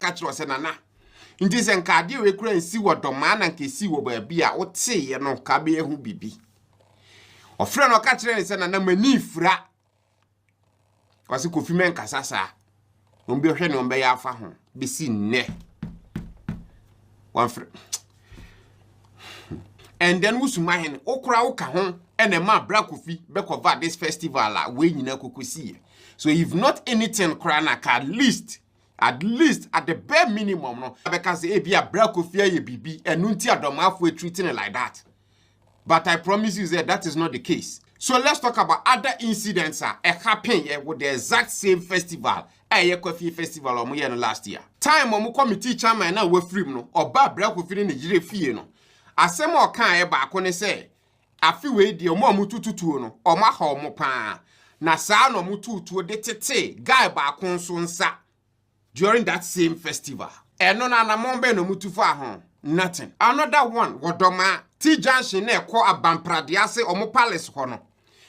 ka kyerɛ sɛ nana nti sɛ nka adeɛ wei kura nsi wɔ Dɔmaa na nka esi wɔ baabi a woteeɛ no ka bɛyɛ ho bibi. Ɔfrɛ no, ɔka kyerɛ ne sɛ, "Nana, m'ani fira." Ɔsɛ, "Kofi, mɛnkasa saa, wɔn bɛhwɛ ne wɔn bɛyɛ afa ho." Bɛsi nnɛ wɔmfrɛ. And then wosuma hene wokora woka ho ɛna ɛma Bra Kofi bɛkɔva this festival a wei nyinaa koko siiɛ. So if not anything koraa na ka at least at the bare minimum no bɛka sɛ ebi a Bra Kofi ayɛ biribi, ɛno nti adɔmafoɔ treating it like that. But I promise you that that is not the case. So let's talk about other incidents a happen here with the exact same festival a ɛyɛ Kwafie Festival a wɔn yɛ no last year. Time a wɔn committee chairman na wɔafiri mu no, ɔba Bra Kofi ne ne yere fie no, asɛm a ɔka yɛ baako ne sɛ afe wei deɛ, ɔmo a ɔmo tututuo no, ɔmo aha ɔmo paa, na saa na ɔmo tutuo de tete guy baako nso nsa during that same festival. Ɛno no, anammɔn bɛn na ɔmo tu fa ho? Nothing. Another one, wɔ Dɔmaa T Junction na ɛkɔ Abampradeɛ ase, ɔmo palace hɔ no,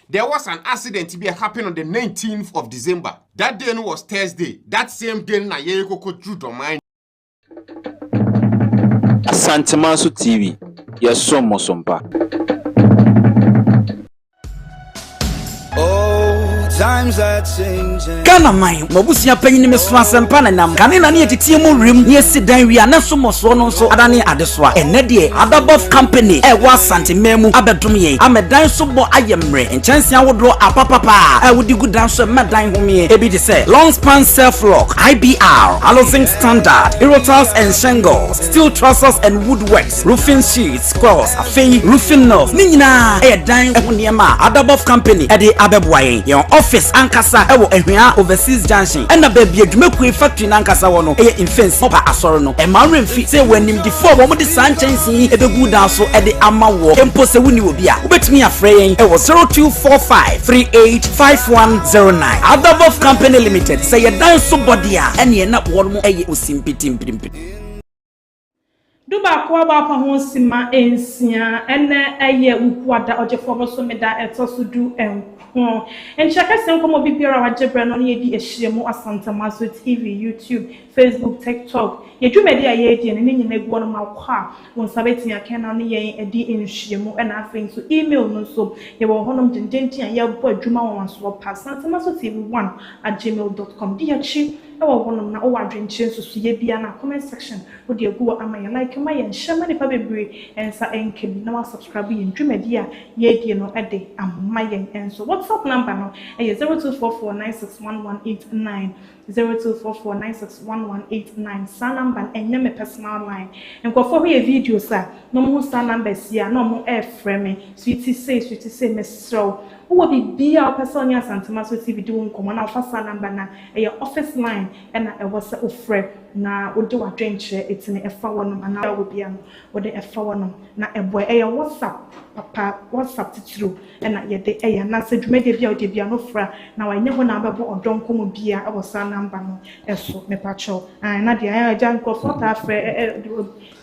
there was an accident bi happen on the 19th of December. That day no was Thursday. That same day na yɛyɛ koko duru Dɔmaa. Asantemanso TV, yɛsom mo so mpa. Oh, times are changing. Ghana man, mabusua panyin, me so asɛmpa ne nam kane na ne yɛteteɛ mu wiem ne yɛsi dan wie a, ne nso mmɔsoɔ no nso adane adesoa. Ɛnɛ deɛ, Adabɔf Company ɛwɔ Asanteman mu abɛdom yɛn ama dan so bɔ ayɛ mmerɛ. Nkyɛnsee ahodoɔ apapapa a wode gu dan so ɛma dan homeɛ ebi te sɛ long span self lock, IBR, Aluzinc standard, Eurotiles and shingles, steel trusses and woodworks, roofing sheets, coils, afei roofing nails ne nyinaa ɛyɛ dan ho nneɛma a Adabɔf Company ɛde abɛboa yɛn. Yɛn office ankasa ɛwɔ Ahwea Overseas Junction, ɛna baabi adwumakue factory n'ankasa wɔ no ɛyɛ Mfɛnsi ɔba asɔre no. Ɛma werɛ mfi sɛ wɔ animdifoɔ a wɔn de saa nkyɛnsee yi ɛbɛgu dan so ɛde ama wɔ mpo. Sɛ wonni wɔ bi a, wobɛtumi afrɛ yɛn ɛwɔ 0245 385109. Adabɔf Company Limited, sɛ yɛ dan so bɔde a, ɛneɛ na wɔn mo ɛyɛ osimpitimpirimpi. 11 abɔ apa ho 6. Ɛnɛ ɛyɛ Wukuada, ɔgyefoɔ bosome da ɛtɔ so 19. Nkyerɛ kɛse nkɔmmɔ bi biara a wagye berɛ no ne yɛdi ahyia mu Asantemaso TV, YouTube, Facebook, TikTok. Yɛ dwumadi a yɛredi no ne nyinaa gu hɔ nom akɔ a wo nsa bɛtumi aka na ne yɛn adi nhyiamu. Ɛna afei nso email no nso yɛwɔ hɔnom dendenden a yɛbɔ adwuma wɔ wɔn pa asantemaso tv1@gmail.com. Di akyi ɛwɔ hɔnom na wowɔ adwenkyerɛ nsusuyɛ bia na comment section wode agu hɔ ama yɛn, like ma yɛn, hyɛ ma nipa bebree nsa nka bi na wasubscribe yɛn dwumadi a yɛredie no de ama yɛn. Nso WhatsApp number no ɛyɛ 0244961189, 0244961189. Saa number no ɛnyɛ me personal line. Nkurɔfoɔ hɔ yɛ videos a na ɔmo ho saa number si a na ɔmo ɛɛfrɛ me, sweetie sei, sweetie sei. Mesrɛw, wowɔ biribiara a wopɛ sɛ ɔne Asantema TV di wo nkɔmmɔ na wofa saa number na ɛyɛ office line ɛna ɛwɔ sɛ wofrɛ na wode w'adwenkyerɛ ɛtumi ɛfa wɔnom anaa wɔ bia no wode ɛfa wɔnom na ɛboa. Ɛyɛ WhatsApp papa, WhatsApp titiriw ɛna yɛde ɛyɛ, anaasɛ dwumadie bi a wode bia no fra na wanyɛ hɔ na abɛbɔ ɔdɔ nkɔmmɔ bia ɛwɔ saa number no ɛso. Mepakyɛw, na deɛ ayɛ agya nkurɔfoɔ taa frɛ ɛ ɛ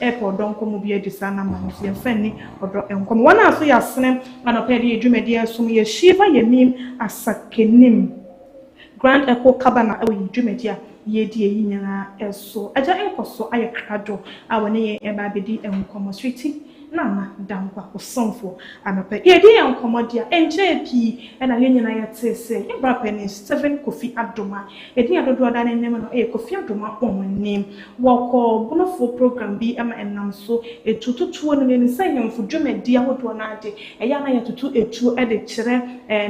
ɛpɛ ɔdɔ nkɔmmɔ bi adi saa number no so. Yɛmfa nni ɔdɔ nkɔmmɔ. Wɔn a so yɛ asene anɔpɛ yɛde yɛ dwumadie ɛsom yɛ Shiva Yɛmim Asakenim Grand Echo Cabana ɛwɔ yɛn dwumadie a yɛdi eyi nyinaa ɛso. Agya nkɔ so ayɛ krado a wɔne yɛn ɛba abɛdi nkɔmmɔ. Sweetie Nana Dankwa Osomfo, anɔpɛ yɛdi yɛn nkɔmmɔ deɛ ɛnkyɛn pii ɛna yɛn nyinaa yɛte sɛ yɛn bra panin Stephen Kofi Adoma, yɛdi yɛn dodoɔ da n'anim no ɛyɛ Kofi Adoma wɔn wɔkɔ bonofoɔ program bi ɛma ɛnam so etu tutuo no yɛn sɛ yɛnfo dwumadi ahodoɔ n'ade ɛyɛ ana yɛtoto etuo ɛde kyerɛ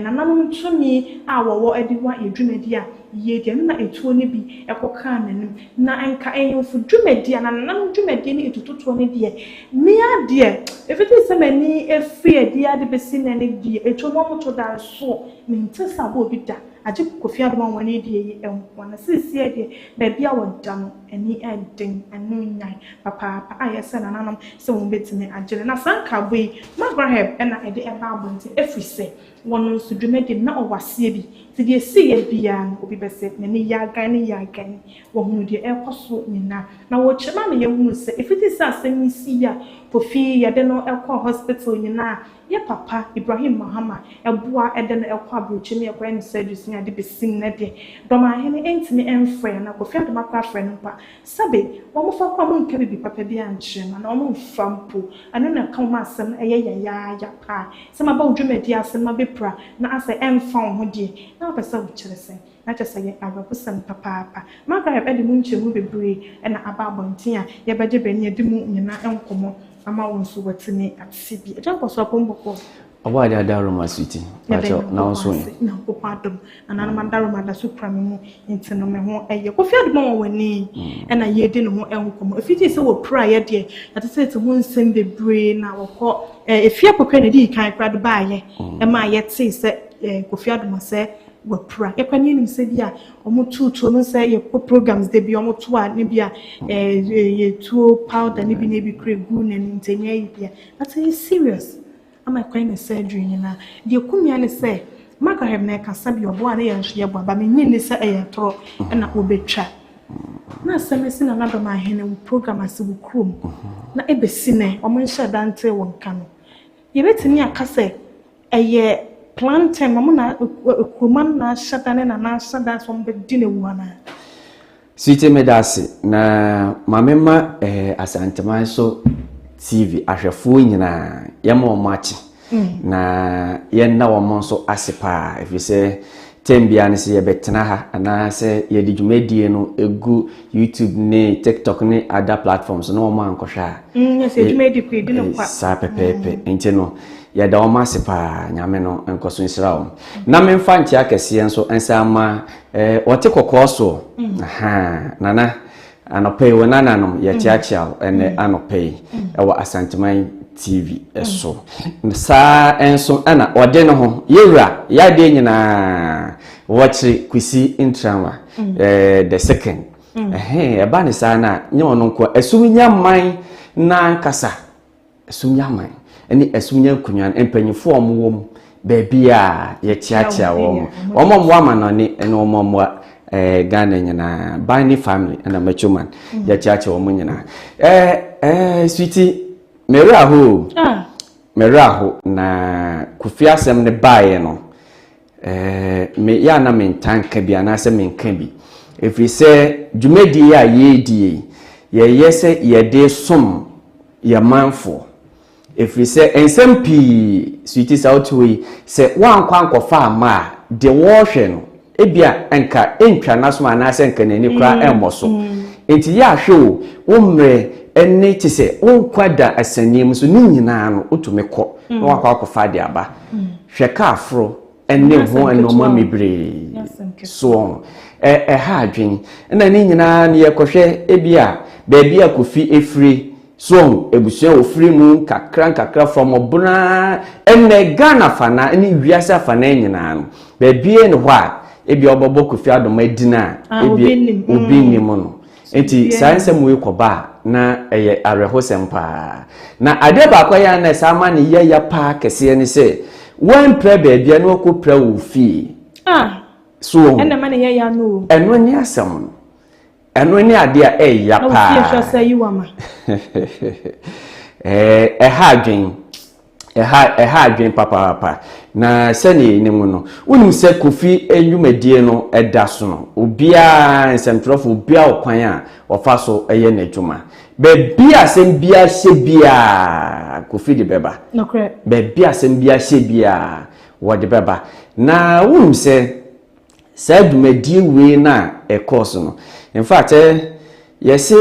nananom tumi a wɔwɔ ɛde wa yɛ dwumadi a yie deɛ no na etuo no bi ɛkɔkaa n'anim na nka ɛyɛnfo dwumadi a na nananom dwumadi ne etututuo no deɛ mmea deɛ efiti sɛ m'ani efiri adi ade besi n'ani deɛ etuo no wɔn to da so mente sɛ abo obi da agye Kofi Adoma wɔn ani deɛ yi nko na siesie deɛ baabi a wɔda no ani ɛden ɛno nyan papaapa a yɛsɛ nananom sɛ wɔn bɛtumi agye no. Na saa nkaabo yi magraheb ɛna ɛde ɛba abɔnten efiri sɛ wɔn nso dwumadi na ɔwɔ aseɛ bi nti deɛ esi yɛ biara no obi bɛsɛ n'ani yɛ agan ne yɛ agan wɔhunu deɛ ɛrekɔ so nyinaa na wɔkyerɛ ma yɛhunu sɛ efiti sɛ asɛm yi si a Kofi yɛde no ɛkɔ hospital nyinaa. yɛ papa Ibrahim Mahama boa de no kɔ abrokyi ne ɛkɔyɛ no surgeries ne ade bɛsi nnɛ deɛ Dɔmahene ntumi mfrɛ anaa Kofi Adoma koraa frɛ no mpo a sɛbe wɔmfa koraa wɔnka biribi papa biara nkyerɛ no anaa wɔmfa mpo ɛno na ɛka wɔn asɛm no ɛyɛ yayaaya paa sɛ maba wo dwumadie ase na mabɛpira na asɛ ɛmfa wo ho deɛ na wopɛ sɛ wokyerɛ sɛn? Na kyerɛ sɛ ɛyɛ awerɛhosɛm papaapa. Margaret de mu nkyerɛmu bebree na aba abɔnten a yɛbɛgye bere na yɛadi mu nyinaa nkɔmmɔ ama wo nso woatumi ate bi. Agya nkɔso apom bɔkɔɔ. Ɔbɔ ade adaroma sweetie. Yɛda Pakyɛw na wo Nyankopɔn nso ase. ɛ? Nyankopɔn adom. Nananom adaroma da so kura me mu nti no me ho yɛ. Kofi Adoma Nwanwani na yɛredi ne ho nkɔmmɔ. Ɛfiti sɛ wɔpiraeɛ deɛ yɛatetete ho nsɛm bebree na wɔkɔ efie akɔkora na ɛdii kan koraa de baeɛ ɛmaa yɛtee sɛ Kofi Adoma sɛ wapira. Yɛkora ne yɛnim sɛ bi a wɔn tu tuo no sɛ yɛkɔ programs de bi wɔn to a ne bi a ɛɛ yɛtuo powder ne bi ne bi kura gu n'ani nti ɛnyɛ yi bia. But ɛyɛ serious ama ɛkwan ne surgery nyinaa. Deɛ kumia ne sɛ Margaret na ɛkasa bi ɔboa ne yɛn nso yɛboa ba menyi ne sɛ ɛyɛ torɔ ɛna wɔbɛtwa. Na asɛm asi Nana Dɔm Ahene wɔ program ase wɔ kurom na ɛbɛsi nɛ wɔn nhyɛ da ntee wɔn ka no. Yɛbɛtumi aka sɛ ɛyɛ plantain wɔn na kuroma no na ahyɛ da ne nana ahyɛ da sɛ wɔn bɛdi no awu anaa? Sweetie meda ase na ma me ma eh, Asanteman so TV ahwɛfoɔ nyinaa yɛma wɔn akye na yɛnna wɔn nso ase paa ɛfiri sɛ tɛm biara no sɛ yɛbɛtena ha anaasɛ yɛde dwumadie no gu YouTube ne TikTok ne other platforms na wɔn ankɔhwɛ a Mm, sɛ adwuma yi di kɔ edi no kwa. Saa pɛpɛɛpɛ. Nti no, yɛda wɔn ase paa. Nyame no nkɔso nhyira wɔn. Na memfa nkyea kɛseɛ nso nsa ma eh, wɔte kɔkɔɔ soɔ. Mm. Aha, nana, anɔpa yi, wo nananom, yɛkyeakyea wo ɛnɛ anɔpa yi ɛwɔ Asanteman TV so. Saa nso ɛna ɔde ne ho, yɛwura, yɛadeɛ nyinaa, wɔkyere Kwesi Ntrawa, eh, the second. Ɛhɛn, ɛba ne saa no a, nyɛ ɔno nko, ɛsom nya man n'ankasa, ɛsom nya man, ɛne ɛsom nya nkonnwa no, mpanyinfoɔ a wɔwɔ mu, baabi a yɛkyeakyea wɔn, wɔn a wɔwɔ amanɔne ɛne wɔn a wɔwɔ ɛɛ Ghana nyinaa, Bani family ɛna Macho Man, yɛkyeakyea wɔn nyinaa. Ɛɛ ɛɛ sweetie, me werɛ aho o, me werɛ aho na Kofi asɛm no baeɛ no. Ɛɛ, me yɛ a na mentaa nka bi anaasɛ menka bi, ɛfiri sɛ dwumadie a yɛredi yi, yɛyɛ sɛ yɛde som yɛn manfoɔ. Ɛfiri sɛ nsɛm pii, Sweetie, sɛ wote hɔ yi, sɛ woankɔ ankɔfa amma a, deɛ wɔrehwɛ no, ebia nka ɛntwa n'asom anaasɛ nka n'ani koraa ɛmmɔ so. Nti yɛ a hwɛ o, wo mmerɛ ne te sɛ wo nkwa da asianie mu so, ne nyinaa no, wotumi kɔ na woakɔ akɔfa de aba. Hwɛ kaa foro ne ho nnoɔma bebree soɔ ɛha adwen ɛna ne nyinaa no yɛkɔhwɛ ebi a baabi a Kofi efiri soɔ abusua ofiri mu nkakra nkakra from ɔbona ɛnɛ Ghana afanaa ne wiase afanaa nyinaa no baabi ne hɔ a ebi a ɔbɛbɔ Kofi Adoma din a ebi obi nim no. Enti saa nsɛm wei kɔba a, na ɛyɛ awerɛhosɛm paa. Na adeɛ baako a ɛyɛ a na ɛsan ma no yɛ ya paa kɛseɛ ne sɛ, woampira baabi a na wakɔpira wo fie. Ah! So wɔn. Ɛna ɛma no yɛ ya no o. Ɛno ne asɛm no. Ɛno ne adeɛ a ɛyɛ paa. Na wo fie nso asɛ yi wo ama. Ɛɛ, ɛha adwene. Ɛha ɛha adwene papaapa. Na sɛnea yɛnim no, wonim sɛ Kofi nnwumadie no da so no, obiara, nsɛmtwerɛfoɔ, obiara wɔ kwan a ɔfa so yɛ n'adwuma. Baabi a asɛm biara hyɛ biara, Kofi de bɛba. Nokorɛ. Baabi a asɛm biara hyɛ biara, wɔde bɛba. Na wonim sɛ Saa dwumadie wei no a ɛkɔɔ so no, in fact eh, yɛse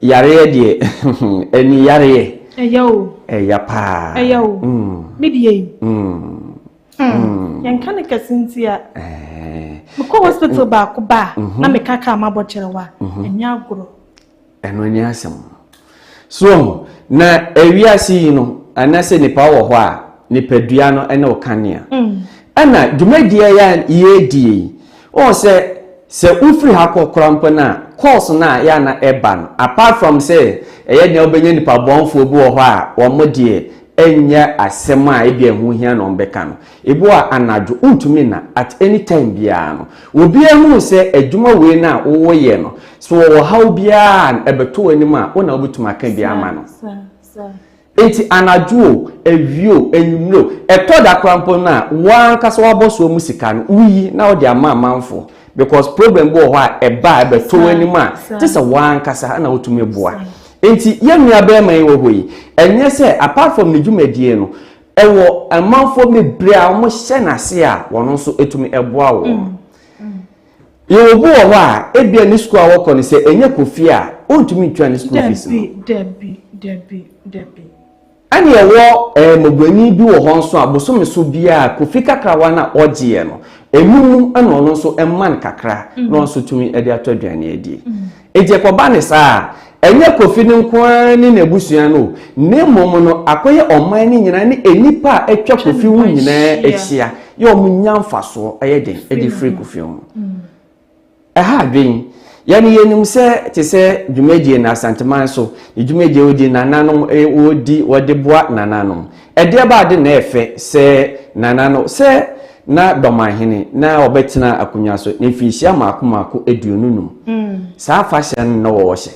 yareɛ deɛ ani yareɛ. Ɛya o. Ɛya paa. Ɛya o. Mm. Me deɛ yi. Mm. Mm. Yɛnka ne kɛse nti a. Eh. Mekɔ hospital baako ba a, Mhm. na meka kaa mabɔ kyerɛ wa. Ɛnyɛ agorɔ. Ɛno ne asɛm no. So wahu? Na ewiase yi no, anaasɛ nipa wɔ hɔ a, nipadua no ne wo kanea. Ɛna dwumadie yi a yɛredi yi, wohu sɛ, sɛ wofiri ha kɔ koraa mpo no a, course no a yɛ a na ɛba no, apart from sɛ ɛyɛ nea wobɛnya nipa bɔnfoɔ bi wɔ hɔ a wɔn deɛ ɛnyɛ asɛm a ebia ɛho hia na wɔbɛka no, Ebi wɔ a anadwo wontumi nna at any time biara no obiara hu sɛ adwuma wei no a woyɛ no sɛ wɔwɔ haw biara a ɛbɛtɔ w'anim a wo na wobɛtumi aka bi ama no. Enti anadwo o, awia o, anwummere o, ɛtɔ da koraa mpo no a, wo ankasa w'abɔsoɔ mu sika no, woyi na wode ama amanfoɔ because problem bi wɔ hɔ a ɛba a ɛbɛtɔ w'anim a, gye sɛ wo ankasa na wotumi boa. Enti yɛn nua barima yi wɔ hɔ yi, ɛnyɛ sɛ apart from ne dwumadie no, ɛwɔ amanfoɔ bebree a wɔhyɛ n'ase a wɔn nso tumi boa wɔn. Yɛwɔ obi wɔ hɔ a, ebia ne sukuu a wɔkɔ no sɛ ɛnyɛ Kofi a, ɔntumi ntua ne school fees no. Dabi, dabi, dabi, dabi. Ɛna ɛwɔ eh, mmɔborɔni bi wɔ hɔ nso a, bosome so biara Kofi kakrawa no a ɔgyeɛ no, ɛmu mu ɛna ɔno nso ɛma no kakra na ɔno nso tumi de atɔ aduane adi. Enti ɛkɔba no saa a, ɛnyɛ Kofi no nko ara ne n'abusua no o, na mmom no akɔyɛ ɔman no nyinaa ne nnipa a atwa Kofi ho nyinaa ahyia yɛ wɔn nya mfasoɔ yɛ den de firi Kofi ho. Ɛha adwene. Yɛn yɛnim sɛ te sɛ dwumadie no Asanteman so, ne dwumadie a wɔdi nananom wɔdi wɔde boa nananom. Ɛdeɛ ba ade na ɛfɛ sɛ nana no sɛ na Dɔmanhene na ɔbɛtena akonnwa so na mfirihyia mmaako mmaako 25. Saa afahyɛ no na wɔhyɛ.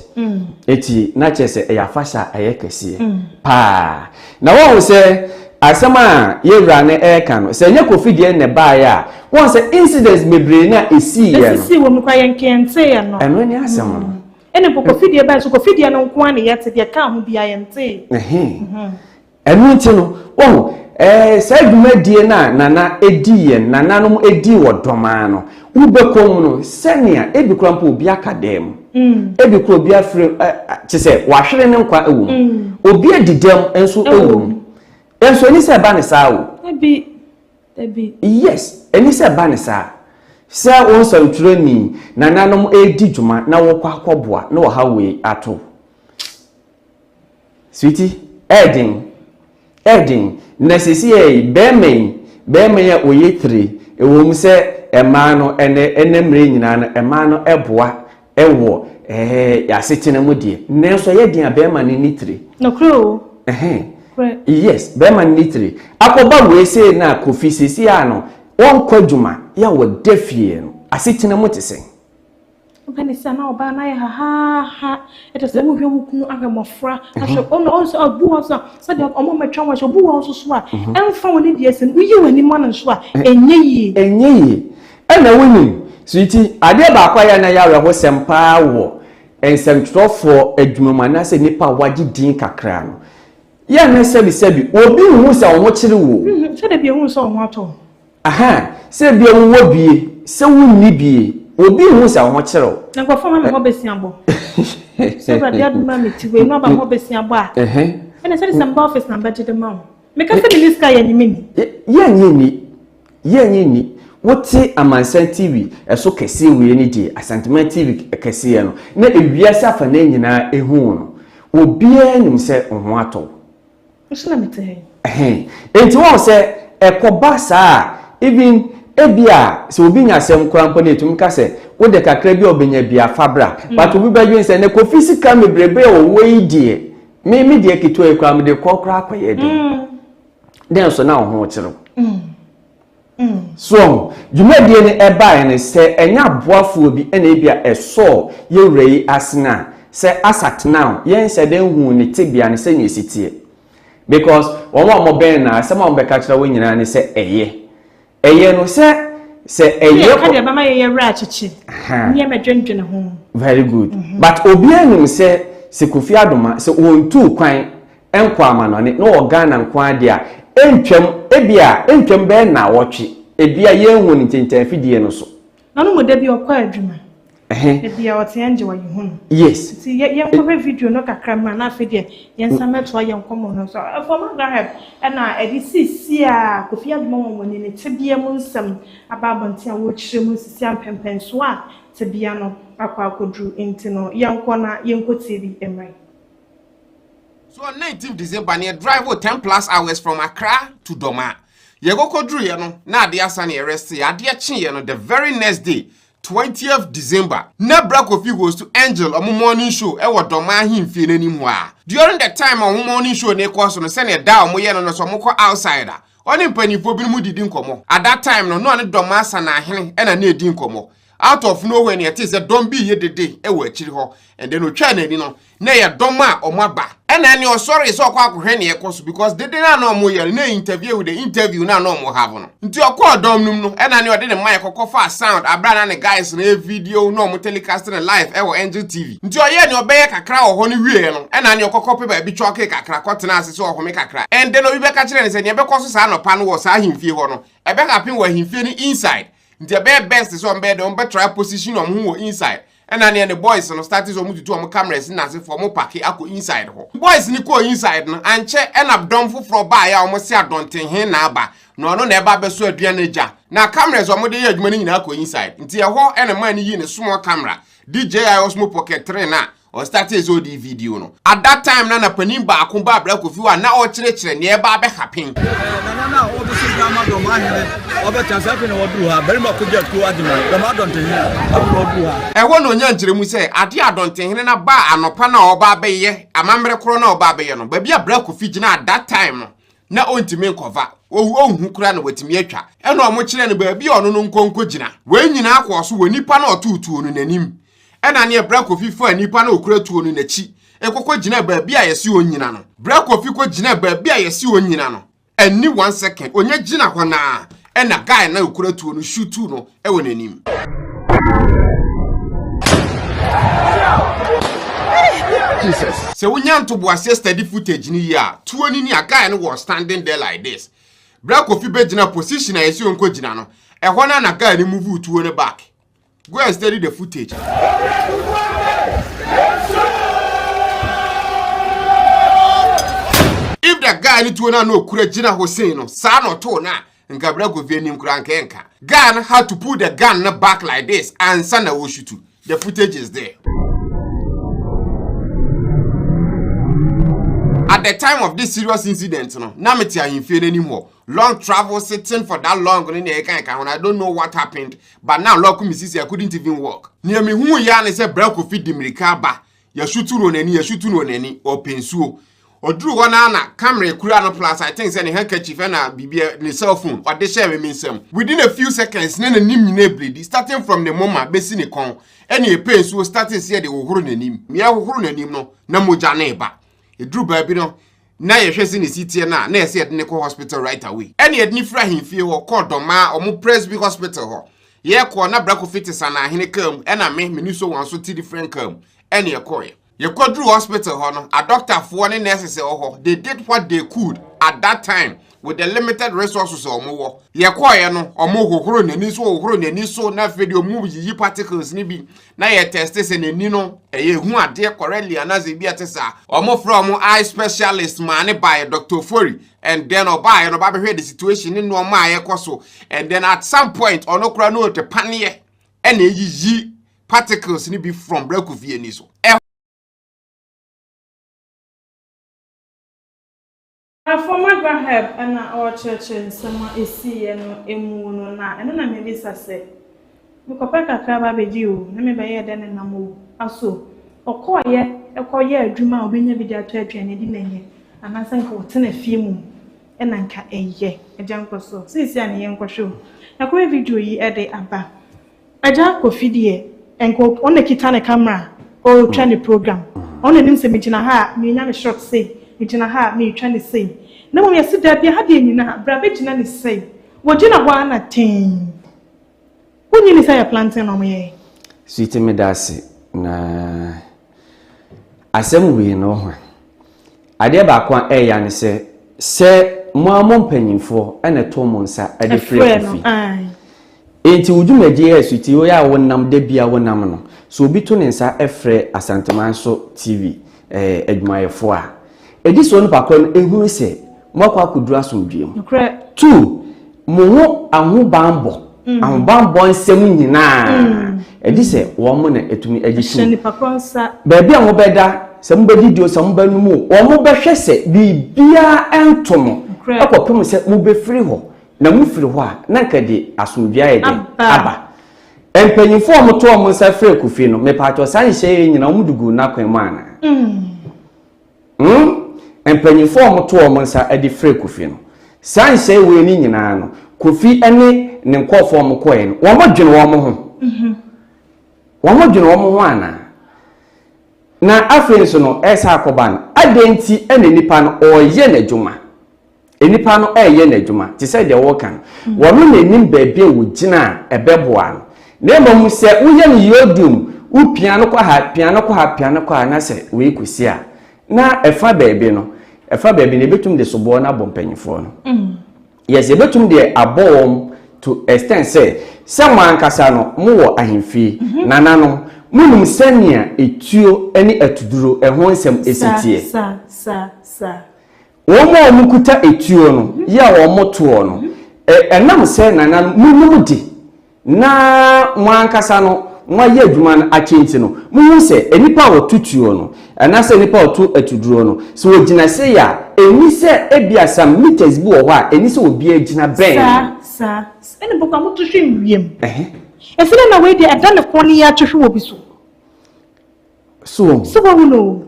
Eti na kyerɛ sɛ ɛyɛ afahyɛ a ɛyɛ kɛseɛ paa. Na wɔhu sɛ asɛm a yɛwura no ɛreka no, sɛ ɛnyɛ Kofi deɛ na ɛbaeɛ a, wɔhu sɛ incidents bebree no a ɛsiiɛ no. Ɛsisii wɔ mu koraa yɛnteeɛ no. Ɛno ne asɛm no. Ɛna mpo Kofi deɛ baeɛ so Kofi deɛ no nko ara na yɛte, deɛ ɛkaa ho biara yɛntee. Ɛno nti no, woahu, ɛɛ, saa dwumadie no a Nana dii yɛn nananom dii wɔ Dɔmaa no, wobɛkɔ mu no, sɛnea ebi koraa mpo obi aka dan mu, ebi koraa obi afiri, ɛ, kyerɛ sɛ wahwere ne nkwa wɔ mu, obi adi dɛm nso wɔ mu. Nso ɛni sɛ ɛba ne saa o. Dabi, dabi. Yes, ɛni sɛ ɛba ne saa. Sɛ wo nsɛntwerɛni, nananom redi dwuma na wokɔ akɔboa na ɔhaw wei ato wo. Sweetie, ɛyɛ den, ɛyɛ den. Na seesei yi, barima yi, barima yi a ɔyɛ tire, ɛwɔ mu sɛ mmaa no, ɛnɛ, ɛnɛ mmerɛ yi nyinaa no, mmaa no boa wɔ ɛɛ asetena mu deɛ, nanso ɛyɛ den a barima no nni tire. Nokorɛ o. Ɛhɛn. Nokorɛ. Yes, barima no nni tire. Akɔba wei sei no a, Kofi, seesei a no, ɔnkɔ adwuma, yɛ a ɔda fie no, asetena mu te sɛn? Wopɛ ne sɛ na ɔbaa no ayɛ hahaaha, ɛkyɛ sɛ wohwɛ wo kunu ahwɛ mmɔfra, ahwɛ ɔno ɔno sɛ ɔbu wɔn so a sɛdeɛ ɔmo mɛtwa wɔn ahyɛ ɔbu wɔn nso so a ɛmfa wɔn ne deɛ sɛ woyi wɔn anim ano nso a ɛnyɛ yie. Ɛnyɛ yie. Ɛna wonim, sweetie, adeɛ baako a ɛyɛ a na ɛyɛ awerɛhosɛm paa wɔ nsɛmtwerɛfoɔ adwuma mu anaasɛ nnipa a wɔagye din kakra no, yɛ a na sɛbisɛbi obi nhu sɛ wo ho kyere wo o. Sɛdeɛ bi ehu sɛ wo ho atɔ wo. Aha, sɛ ebia wowɔ bie, sɛ wonni bie, obi nhu sɛ wo ho kyere wo. Na nkurɔfoɔ ma me hɔ bɛsia bɔ. Sɛ Awurade adom a mete wei na ɔba me hɔ bɛsia bɔ a, ɛnna sɛde sɛ meba office na mbɛgye de ma wo. Meka sɛ menni sika yɛnnye me nni. Yɛnnye nni, yɛnnye nni. Wote Amansan TV ɛso kɛseɛ wei ne deɛ, Asanteman TV kɛseɛ no, na ewiase afanan nyinaa ehu wo no, obiara nim sɛ wo ho atɔ wo. Nso na mete ha yi. Ɛhɛn. Enti woahu sɛ ɛkɔba saa a, even ebia sɛ obi nya asɛm koraa mpo no yɛtumi ka sɛ wode kakra bi a ɔbɛnya biara fa bra. But obi bɛdwene sɛ nɛ Kofi sika bebrebe a ɔwɔ yi deɛ, me me deɛ ketewa yi koraa mede kɔ koraa akɔyɛ dɛn? Dɛn nso na wo ho kyere wo. So wahu? Dwumadie no ɛbaeɛ no, sɛ ɛnyɛ aboafoɔ bi na ebia ɛsɔɔ yɛn wura yi asene a, sɛ asa tena o, yɛnhyɛ da nhuu ne tebea no sɛnea ɛsi teɛ. Because wɔn a wɔbɛn no, asɛm a wɔbɛka akyerɛ wo nyinaa ne sɛ ɛyɛ. Ɛyɛ no sɛ, sɛ ɛyɛ. Sɛ yɛka deɛ ɛbɛma yɛn werɛ akyekye, ne yɛmmɛdwendwene ho. Very good. But obiara nim sɛ, sɛ Kofi Adoma, sɛ ɔntuu kwan nkɔ amanɔne na ɔwɔ Ghana nko ara deɛ a, ɛntwam, ebia ɛntwam bɛyɛ nnawɔtwe, ebia yɛnhu no ntintan afidie no so. Na ɔno mu da bi ɔkɔ adwuma. Ɛhɛn. Ebia ɔte ɛngye wɔ yɛhu no. Yes. Nti yɛ yɛnkɔhwɛ video no kakra mmra na afei deɛ yɛnsan mmɛtoa yɛn nkɔmmɔ no so. Ɛfam Agaheb ɛna ɛde seesei a Kofi Adoma Nwanwani ne tebea mu nsɛm aba abɔnten a wɔrekyerɛ mu nsisi a mpɛnpɛnsoɔ a tebea no akɔ akɔduru nti no yɛnkɔ na yɛnkɔtie bi mmra. So on 19th December no yɛ drive 10 plus hours from Accra to Doma. Yɛkɔkɔduruiɛ no na adeɛ asa na yɛ resteeɛ. Adeɛ kyeeɛ no the very next day 20th December na Bra Kofi host Angel ɔmo morning show ɛwɔ Doma ahemfie no anim hɔ a. During the time a ɔmo morning show no rekɔ so no sɛdeɛ da a ɔmo yɛ no no sɛ ɔmo kɔ outside a ɔne mpanimfoɔ binom didi nkɔmmɔ. At that time no na ɔne Doma Asanahene ɛna na ɛdi nkɔmmɔ. Out of nowhere na yɛtee sɛ dɔm bi reyɛ dede wɔ akyiri hɔ and then otwaa n'ani no na ɛyɛ dɔm a wɔn aba. Ɛna ɛne ɔsɔree sɛ ɔkɔ akɔhwɛ nea ɛkɔ so because dede no a na wɔyɛ no na ɛyɛ interview with the interview no a na wɔn have no. Nti ɔkɔɔ dɔm no mu no ɛna ne ɔde ne mic kɔkɔ faa sound abere a na ne guys no yɛ video na wɔn telecast no live ɛwɔ Angel TV. Nti ɔyɛɛ nea ɔbɛyɛ kakra wɔ hɔ no wieɛ no ɛna ne ɔkɔkɔ pɛ baabi kyɔɔkee kakra kɔtenaa ase sɛ ɔhome kakra and then obi bɛka kyerɛɛ no sɛ nea ɛbɛkɔ so saa anɔpa no wɔ saa ahemfie hɔ no ɛbɛ happen wɔ ahemfie no inside. Nti ɛbɛyɛ best sɛ ɔmo bɛyɛ dɛ ɔmo bɛ try position ɔmo ho wɔ inside. Ɛna neɛ ne boys no starte sɛ ɔmo tutu ɔmo cameras ne n'ase foɔ ɔmo pake akɔ inside hɔ. Boys no kɔɔ inside no ankyɛ ɛna dɔm foforɔ baeɛ a ɔmo se Adɔntenhen na aba na ɔno na ɛba abɛsɔ aduan no gya. Na cameras a ɔmo de yɛ adwuma no nyinaa kɔ inside. Nti ɛhɔ ɛna man no yii ne small camera DJI Osmo Pocket 3 no a Ɔstartee sɛ ɔdi video no. At that time na na panin baako ba Abra Kofi hɔ a na ɔrekyerɛkyerɛ nea ɛreba abɛ happen. Nana no a ɔrebɛsɔ gya ama Dɔmahene ɔbɛtena ase afei na waduru ha. Barima Kogya Tuo Agyeman, Dɔm Adɔntenhene, afei na waduru ha. Ɛhɔ na ɔnyaa nkyerɛmu sɛ adeɛ a Adɔntenhene no aba anɔpa no a ɔreba abɛyɛ, amammerɛ korɔ no a ɔreba abɛyɛ no, baabi a Abra Kofi gyina at that time no, na ɔntumi nkɔfa. Ɔnhu koraa na watumi atwa. Ɛna wɔkyerɛɛ no baabi a ɔno no nkɔ nkɔgyina. Wei nyinaa kɔɔ so wɔ nipa no a ɔtoo tuo no n'anim. Ɛna neɛ Bra Kofi faa nipa no a ɔkura tuo no n'akyi kɔkɔ gyinaa baabi a yɛse ɔnnyina no. Bra Kofi kɔ gyinaa baabi a yɛse ɔnnyina no, anni one second, ɔnya gyina hɔ no ara ɛna guy no a ɔkura tuo no shootuu no wɔ n'anim. Sɛ wonya ntoboaseɛ study footage no yie a, tuo no ni a guy no was standing there like this. Bra Kofi bɛgyina position a yɛse ɔnkɔ gyina no, ɛhɔ no ara na guy no move tuo no back. Go and study the footage. If the guy ne tuo no a na okura gyina hɔ sei no, saa na ɔtoo no a, nka bra Kofi anim koraa nka ɛnka. Guy no had to pull the gun no back like this ansa na ɔreshutu. The footage is there. At the time of this serious incident no, na mete ahemfie no anim hɔ. Long travel sitting for that long no nea ɛka ɛka ho no, I don't know what happened. But na lɔɔko me sisi I couldn't even walk. Nea mehuu yɛ ara ne sɛ Bra Kofi de mmirika aba, yɛasutu no wɔ n'ani, yɛasutu no wɔ n'ani, ɔrepɛ nsuo. Ɔduruu hɔ no ara na camera kura no plus I think sɛ ne handkerchief ɛna biribi ne cell phone ɔde hyɛɛ me me nsam. Within a few seconds na n'anim nyinaa bleedi starting from ne moma bɛsi ne kɔn ɛna yɛpɛɛ nsuo starting sɛ yɛde hohoro n'anim. Yɛhohoro n'anim no na mogya no reba. Ɛduru baabi no na yɛhwɛ sɛ ne si teɛ no a, na ɛsɛ yɛde no kɔ hospital right away. Ɛna yɛde no firi ahemfie hɔ kɔɔ Dɔmaa, wɔn Presby hospital hɔ. Yɛkɔɔ na Bra Kofi te Sanahene kaa mu, ɛna me, me ne Sowa nso te different kaa mu, ɛna yɛkɔeɛ. Yɛkɔduruu hospital hɔ no, adɔktafoɔ ne nurses a ɛwɔ hɔ, they did what they could at that time with the limited resources a wɔwɔ. Yɛkɔeɛ no, wɔhohoro n'ani so, hohoro n'ani so, na afei deɛ wɔyiyi particles no bi, na yɛ tɛste sɛ n'ani no ɛyɛ hu adeɛ correctly anaasɛ ebi ɛte saa. Wɔn frɛ wɔn eye specialist maa ne baeɛ Dr. Ofori and then ɔbaeɛ no ɔba bɛhwɛ the situation ne nneɛma a ɛkɔ so and then at some point ɔno koraa no ɔte paneɛ ɛna eyiyi particles no bi from Bra Kofi ani so. Former Grahab na ɔrekyerɛkyerɛ nsɛm a esiiɛ no mu no, na ɛno na mebisa sɛ, Mekɔpɛ kakra ba abɛdi o, na mebɛyɛɛ dɛn nenam o? Aso ɔkɔeɛ kɔyɛɛ adwuma a ɔbɛnya bi de atɔ aduane adi na ɛnyɛ, anaasɛ nka ɔtena fie mmom na nka ɛyɛ? Agya nkɔsoɔ, seesei a ne yɛnkɔhwɛ o. Yɛakɔhwɛ video yi de aba. Agya Kofi deɛ nka ɔno na kita ne camera a ɔretwa ne program. Ɔno na nim sɛ megyina ha a menya me shot sei, megyina ha a meretwa ne sei. Na mmom yɛse daabi ha deɛ nyina ha, bra bɛgyina ne sei. Wɔgyina hɔ ara na tee. Wonnye nni sɛ ɛyɛ planting na wɔyɛɛ? Sweetie meda ase na asɛm wei no ho Adeɛ baako a ɛya ne sɛ, sɛ mo ara mo mpanyinfoɔ na ɛtoo mo nsa de frɛɛ Kofi. Enti wo dwumadie yɛ asuti wo yɛ a wonam da bia wonam no, sɛ obi to ne nsa frɛ Asanteman so TV eh, adwumayɛfoɔ a, ɛdi sɛ onipa korɔ no ɛhunu sɛ moakɔ akɔduru asomdwoeɛ mu. Two, mo ho ahobanbɔ, mm. ahobanbɔ nsɛm nyinaa mm. ɛgye sɛ wɔn na ɛtumi agye tum. Baabi a mobɛda, sɛ mobɛdidi o, sɛ mobɛnom o, wɔn bɛhwɛ sɛ biribiara ɛnto mo ɛkɔpem sɛ mobɛfiri hɔ. Na mofiri hɔ a, na nka de asomdwoeɛ ayɛ dɛn? Aba. Mpanyinfoɔ a wɔto wɔn nsa frɛ Kofi no, mepatwɔ saa nhyehyɛeɛ yi nyinaa wɔn de guu n'akwan mu anaa? Hmm? Mpanyimfoɔ a wɔto wɔn nsa de frɛ Kofi no, saa nhyehyɛe wei no nyinaa no, Kofi ne ne nkurɔfoɔ a wɔkɔeɛ no, wɔdwene wɔn ho. Wɔn dwene wɔn ho anaa? Na afei nso no, ɛresa akɔba no, adɛn nti na nipa no ɔreyɛ n'adwuma? Nipa no reyɛ n'adwuma te sɛ deɛ wɔreka no. Wɔno na ɛnim baabi a wɔgyina a ɛbɛboa no. Na mmom sɛ woyɛ no yodum, wopia no kɔ ha, pia no kɔ ha, pia no kɔ ha, na sɛ wei kɔsi a, na ɛfa baabi no, ɛfa baabi no, yɛbɛtumi de soboɔ no abɔ mpanimfoɔ no. Yes, yɛbɛtumi deɛ abɔ wɔn to extent sɛ, sɛ mo ankasa no, mowɔ ahemfie, nananom, monim sɛnea etuo ne atuduro ɛho nsɛm si teɛ. Saa, saa, saa. Wɔn a wɔkuta etuo no, yɛ a wɔtoɔ no, ɛnam sɛ nananom, monim de, na mo ankasa no moayɛ adwuma no akyɛ nti no, mohu sɛ nnipa a wɔto tuo no, anaasɛ nnipa a wɔto atuduro no, sɛ wɔgyina sei a, ɛnni sɛ ebia some meters bi wɔ hɔ a, ɛnni sɛ obiara gyina bɛn no. Saa, saa. Ɛna mpo koraa moto hwe wiem. Ɛsɛ dɛ na wei deɛ ɛda ne kɔn no yi ato hwe wɔ bi so. So wɔn. So wɔn no.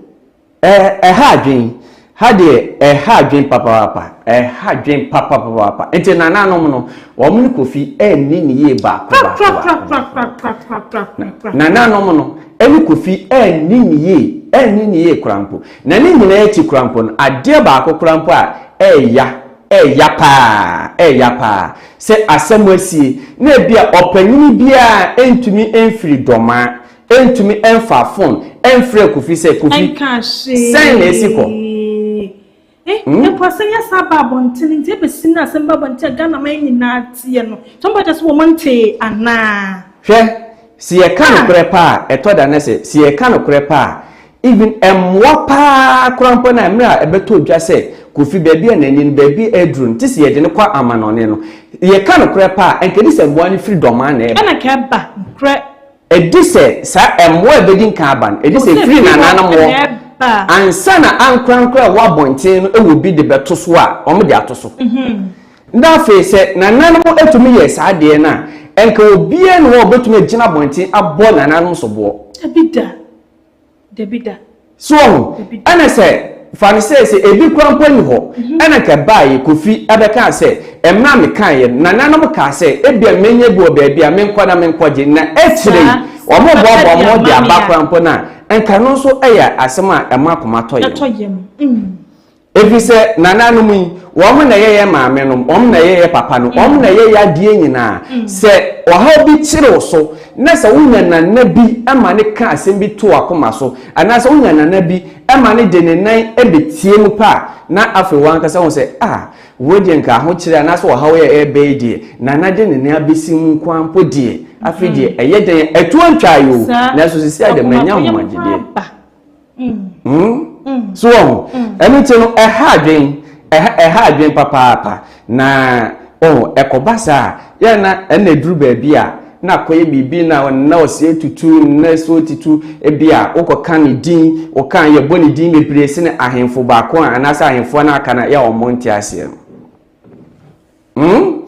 Ɛha adwen. Ha deɛ ɛha adwen papaapa. Ɛha adwen papapaapa. Nti nananom no, wɔn ne Kofi anni ne yie baako baako baako. Nananom no ne Kofi anni ne yie, anni ne yie koraa mpo. Na ne nyinaa akyi koraa mpo no, adeɛ baako koraa mpo a ɛɛya, ɛɛya paa, ɛɛya paa, sɛ asɛm asie, na ebia ɔpanyini biara ntumi mfiri Dɔmaa Ɛntumi ɛmfa phone ɛmfrɛ Kofi sɛ Kofi Ɛnka hwee. sɛn na ɛsi kɔ? Eh, mpo asɛm yi asan aba abɔnten nti ɛbɛsi na asɛm ba abɔnten a Ghana man nyinaa teɛ no. Nti wɔn bɛkyɛ sɛ wɔn ntee anaa? Hwɛ, sɛ yɛka nokorɛ paa a, ɛtɔ da na sɛ, sɛ yɛka nokorɛ paa a, even ɛmmoa paa koraa mpo no a, mmerɛ a ɛbɛtɔ dwa sɛ Kofi baabi a n'ani no, baabi a aduru no, te sɛ yɛde no kɔ amanɔne no, yɛka nokorɛ paa a, ɛnka ɛdi sɛ mmoa no firi Dɔmaa na ɛba. Ɛna nka ɛba, nokorɛ. Ɛdi sɛ saa mmoa a ɛbɛdi nkan aba no, ɛdi sɛ ɛfiri nananom hɔ ansa na ankorankoro a ɛwɔ abɔnten no wɔ bi de bɛto so a, wɔde ato so. Na afei sɛ nananom tumi yɛ saa adeɛ no a, nka obiara nni hɔ a ɔbɛtumi agyina abɔnten abɔ nananom soboɔ. Dabi da. Dabi da. So wahu? Ɛna sɛ, fa no sɛ, sɛ ebi koraa mpo nni hɔ, ɛna nka ɛbaeɛ, Kofi bɛkaa sɛ, mmerɛ a mekaeɛ no, nananom kaa sɛ, ebia mɛnya bi wɔ baabi a menkɔ na menkɔgye, na akyire yi, wɔboaboa wɔn ho de aba koraa mpo no a, nka ɛno nso yɛ asɛm a ɛma akoma tɔ yam. Ɛfiri sɛ nananom yi, wɔn na ɛyɛ yɛn maamenom, wɔn na ɛyɛ yɛn papanom, wɔn na ɛyɛ yɛn adeɛ nyinaa. Sɛ ɔhaw bi kyere wo so, na sɛ wonya nana bi ma no ka asɛm bi to w'akoma so, anaasɛ wonya nana bi ma no de ne nan bɛtie mu pɛ a, na afei w'ankasa wohu sɛ, ah, wei deɛ nka ahokyere anaasɛ ɔhaw yi a ɛreba yi deɛ, nana de ne nan abɛsi mu nko ara mpo deɛ, afei deɛ ɛyɛ dɛn a, ɛtoɔ ntwaeɛ o, nanso seesei ara deɛ manya ahomagyedeɛ. Mm. So wɔn ho. Ɛno nti no ɛha adwen ɛha ɛha adwen papaapa na oh ɛkɔba saa yɛ na ɛna eduru baabi a na akɔyɛ biribi na na ɔsi etutu na so tutu ebi a wokɔka ne din wɔka yɛbɔ ne din bebree sene ahemfo baako a anaasɛ ahemfoɔ no aka no yɛ wɔn nte aseɛ no. Hmm?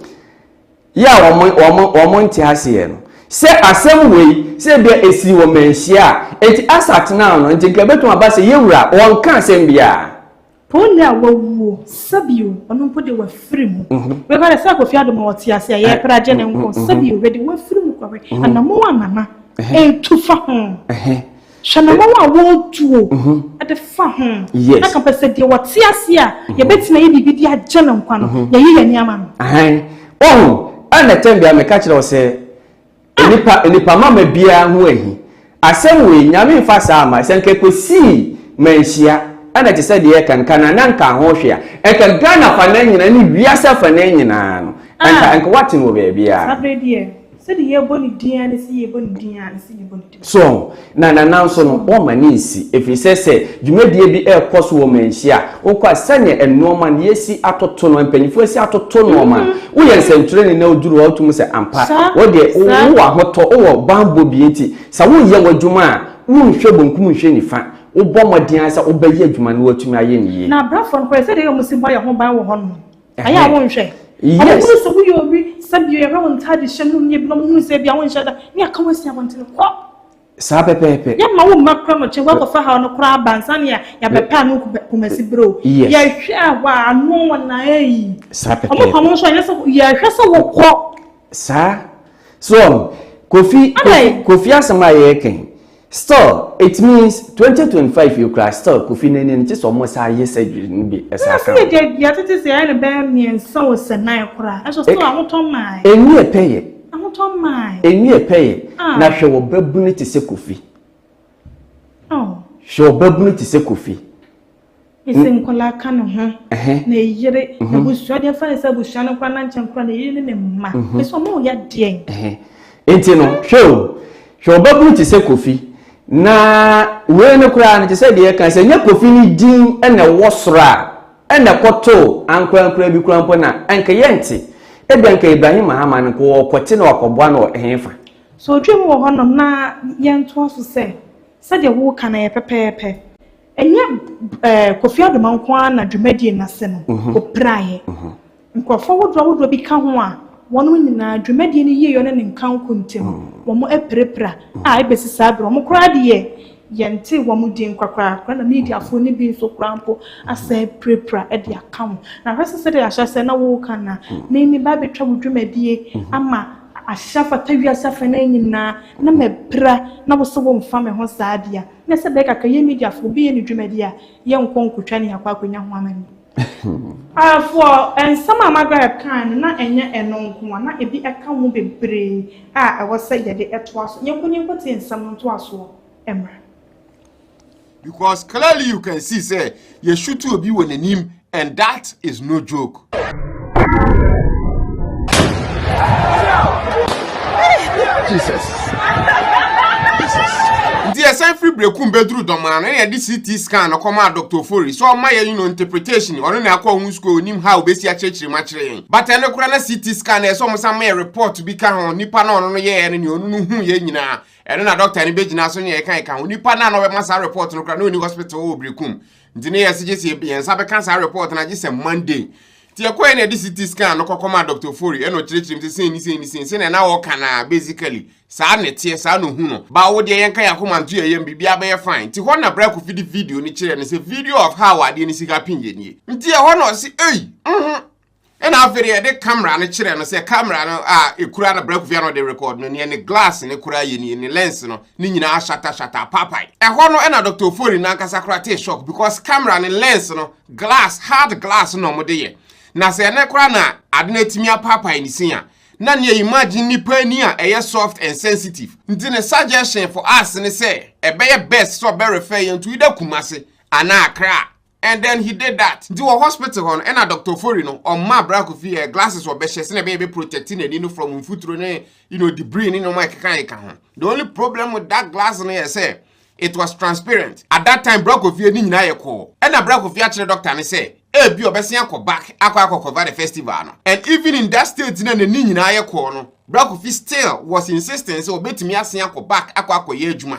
Yɛ a wɔn, wɔn, wɔn nte aseɛ no. Sɛ asɛm wei, sɛ ebia esii wɔ manhyia a, enti Asa tenaa no, nti nka ebetumi aba sɛ yɛn wura, wɔnka asɛm biara. Paul a wawuo, sɛbio, ɔno mpo deɛ wafiri mu. Wei koraa deɛ sɛ Kofi Addo ma ɔte ase a, yɛrepere agye ne nkwa, sɛbio, wei deɛ wafiri mu kɔhwɛ, anammɔn a Nana retu fa ho. Hwɛ na wɔn a wɔretuo de fa ho. Yes. Na ka sɛ deɛ wɔte ase a yɛbɛtumi ayɛ biribi de agye no nkwa no, yɛyi yɛn nneɛma no. Ahan. Wahu, ɛna tɛm bia meka kyerɛ wo sɛ, nnipa, nnipa mama biara ho ahi. Asɛm wei, Nyame mfa saa mma, sɛ nka ɛkɔsii manhyia, ɛna te sɛ deɛ yɛka no, nka Nana nkaa ho hwee a, nka Ghana afanan nyinaa ne wiase afanan nyinaa no, nka, nka woate no wɔ baabiara. Saa berɛ deɛ, sɛdeɛ yɛrebɔ ne din ara ne sɛ yɛrebɔ ne din ara ne sɛ yɛrebɔ ne din. So na nana nso no, wɔmma no nsi, ɛfiri sɛ sɛ dwumadie bi rekɔ so wɔ manhyia a, wokɔ a sɛdeɛ nnoɔma no yɛsi atoto no, mpanimfoɔ asi atoto nnoɔma no, woyɛ nsɛntwerɛni na woduru hɔ a wotumi sɛ ampa, wo deɛ wowɔ ahotɔ, wowɔ bammɔ bi nti sɛ woreyɛ w'adwuma a, wonhwɛ bonkum nhwɛ nifa, wobɔ mmɔden ara sɛ wobɛyɛ adwuma no na woatumi ayɛ no yie. Na abrafoɔ no koraa, sɛdeɛ ɛyɛ a wɔsi bɔ yɛn ho ban wɔ hɔ no, ɛyɛ a wonhwɛ. Yes. Wɔhunu sɛ woyɛ obi, sɛdeɛ yɛhwɛ wo ntaade hyɛ no ne ebinom hunu sɛ ebia wonhyɛ da, ne aka wo asi abɔntene kɔ. Saa pɛpɛɛpɛ. Yɛmma wo mma kora no kyɛn, woakɔfa haw no koraa aba ansa ne yɛabɛpɛ ano Kumasi berɛ o. Yes. Yɛhwɛ a wɔ ano wɔ na ei. Saa pɛpɛɛpɛ. Wɔn pam nso ɛnyɛ sɛ yɛhwɛ sɛ wokɔ. Saa. So wɔn. Kofi, Adɛn? Kofi, Kofi asɛm a yɛreka yi, still it means 2025 yi koraa still Kofi n'ani no kye sɛ ɔmo sa ayɛ surgery no bi ɛsa Na aka sɛ ho. yɛde yɛatete sɛ yɛayɛ no bɛyɛ mmiɛnsa wɔ sɛ nan koraa, ɛso still ahotɔ mmae. Ɛnwi ɛpɛ yɛ. Ahotɔ mmae. Ɛnwi ɛpɛ yɛ. Ah. Na hwɛ, wɔ babunu te sɛ Kofi. Oh. Hwɛ, wɔ babunu te sɛ Kofi. Ɛsɛ nkɔlaa ka ne ho. Na eyere, abusua deɛ, fa ne sɛ abusua no koraa na nkyɛn koraa na eyere ne ne mma. Ɛsɛ ɔmo yɛ deɛn? Ɛhɛ. Nti no, hwɛ o, hwɛ, ɔbabunu te sɛ Kofi na wei no koraa no te sɛ deɛ ɛka sɛ nyɛ Kofi no din ɛna ɛwɔ soro a ɛna ɛkɔtoo ankorankora bi koraa mpo na ɛnka yɛnte ebi anka Ibrahim Mahama no nka wɔkɔte na wakɔboa no wɔ ɛhefa. So odwa mu wɔ hɔnom na yɛntoa so sɛ sɛdeɛ woka no yɛ pɛpɛɛpɛ. Ɛnyɛ Kofi Adoma nko ara na dwumadie n'ase no opiraeɛ. Nkurɔfoɔ ahodoɔ ahodoɔ bi ka ho a wɔn nyinaa dwumadie no yie yɛ ne ne nkanko ntam wɔn apirapira a ebesi saa abiri wɔn koraa deɛ, yɛnte wɔn din korakora, na mediafoɔ no bi nso koraa mpo asɛ apirapira de aka ho. Na ahwɛ sɛ sɛdeɛ ahyɛ sɛ na wɔreka na mímí ba abɛtwa wo dwumadie ama ahyɛ afata wiase afa no nyinaa na mapira na wo sɛ wɔmfa me ho saa deɛ, na sɛ bɛyɛ kakra yɛ mediafoɔ obi yɛ ne dwumadie a, yɛnkɔ nkotwa ne akɔ akɔnya ho amani afoɔ. Nsɛm a Margaret kan no na ɛnyɛ ɛno nko a, na ebi ɛka ho bebree a ɛwɔ sɛ yɛde ɛtoa so. Yɛnkɔ yɛnkɔ tie nsɛm no ntoasoɔ mmra. Because clearly you can see say yɛ shoot obi wɔ n'anim and that is no joke. Jesus. Jesus. Nti yɛsan firi Brekum bɛduru Dɔmaa no, ɛna yɛde CT scan no kɔmaa Dr Ofori sɛ ɔma yɛn interpretation. Ɔno na akɔ ɔho school, onim ha obɛsi akyerɛkyerɛ mu akyerɛ yɛn. But ɛno koraa na CT scan no ɛsɛ ɔmo san ma yɛ report bi ka ho. Nipa na ɔno no yɛɛ no, nea ɔno no hu yɛn nyinaa, ɛno na doctor no bɛgyina so ne yɛka ɛka ho. Nipa na na ɔbɛma saa report no koraa na ɔni hospital wɔ Brekum, nti ne yɛsɛ gye sɛ yɛn nsa bɛka saa report no agye sɛ Monday. Nti yɛkɔɛ na yɛde CT scan no kɔkɔma Dr Ofori, ɛna ɔkyerɛkyerɛ mu sɛ sei ni, sei ni, sei sɛnea na wɔka na basically saa ne teɛ, saa na ohu no ba. Wo deɛ, yɛnka yɛ akoma nto yɛ yam, biribiara bɛyɛ fine. Nti hɔ na Bra Kofi de video no kyerɛ no sɛ video of how adeɛ no sika pin yɛ nie. Nti ɛhɔ na ɔse ei ɛna afei deɛ yɛde camera no kyerɛ no sɛ camera no a ekura no Bra Kofi a na ɔde record no neɛ ne glass ne kura yɛ nie, ne lens no ne nyinaa shatter shatter papae. Ɛhɔ no ɛna Dr Ofori nankasa kora tee shock because camera ne lens no glass, hard glass na ɔmo de yɛ, na sɛ ɛnɛ kora na ade no atumi apaapae ne sin a, na nea imagine nipa ani a ɛyɛ soft and sensitive. Nti ne suggestion for us ne sɛ ɛbɛyɛ best sɛ ɔbɛ refer yɛn to either Kumase anaa Accra, and then he did that. Nti wɔ hospital hɔ no, ɛna Dr Ofori no ɔma Bra Kofi ɛ glasses ɔbɛhyɛ sɛnɛ ɛbɛyɛ bɛ protect n'ani no from mfuturo ne debris ne nneɛma ɛkeka ɛka ho. The only problem with that glass no yɛ sɛ it was transparent. At that time Bra Kofi ani nyinaa yɛ kɔɔ. Ɛna Bra Kofi akyerɛ doctor ne sɛ ebi ɔbɛsen akɔ back akɔ cover the festival no, and even in that state na n'ani nyinaa yɛ kɔɔ no, Bra Kofi still was insisting sɛ ɔbɛtumi asen akɔ back akɔ akɔyɛ adwuma.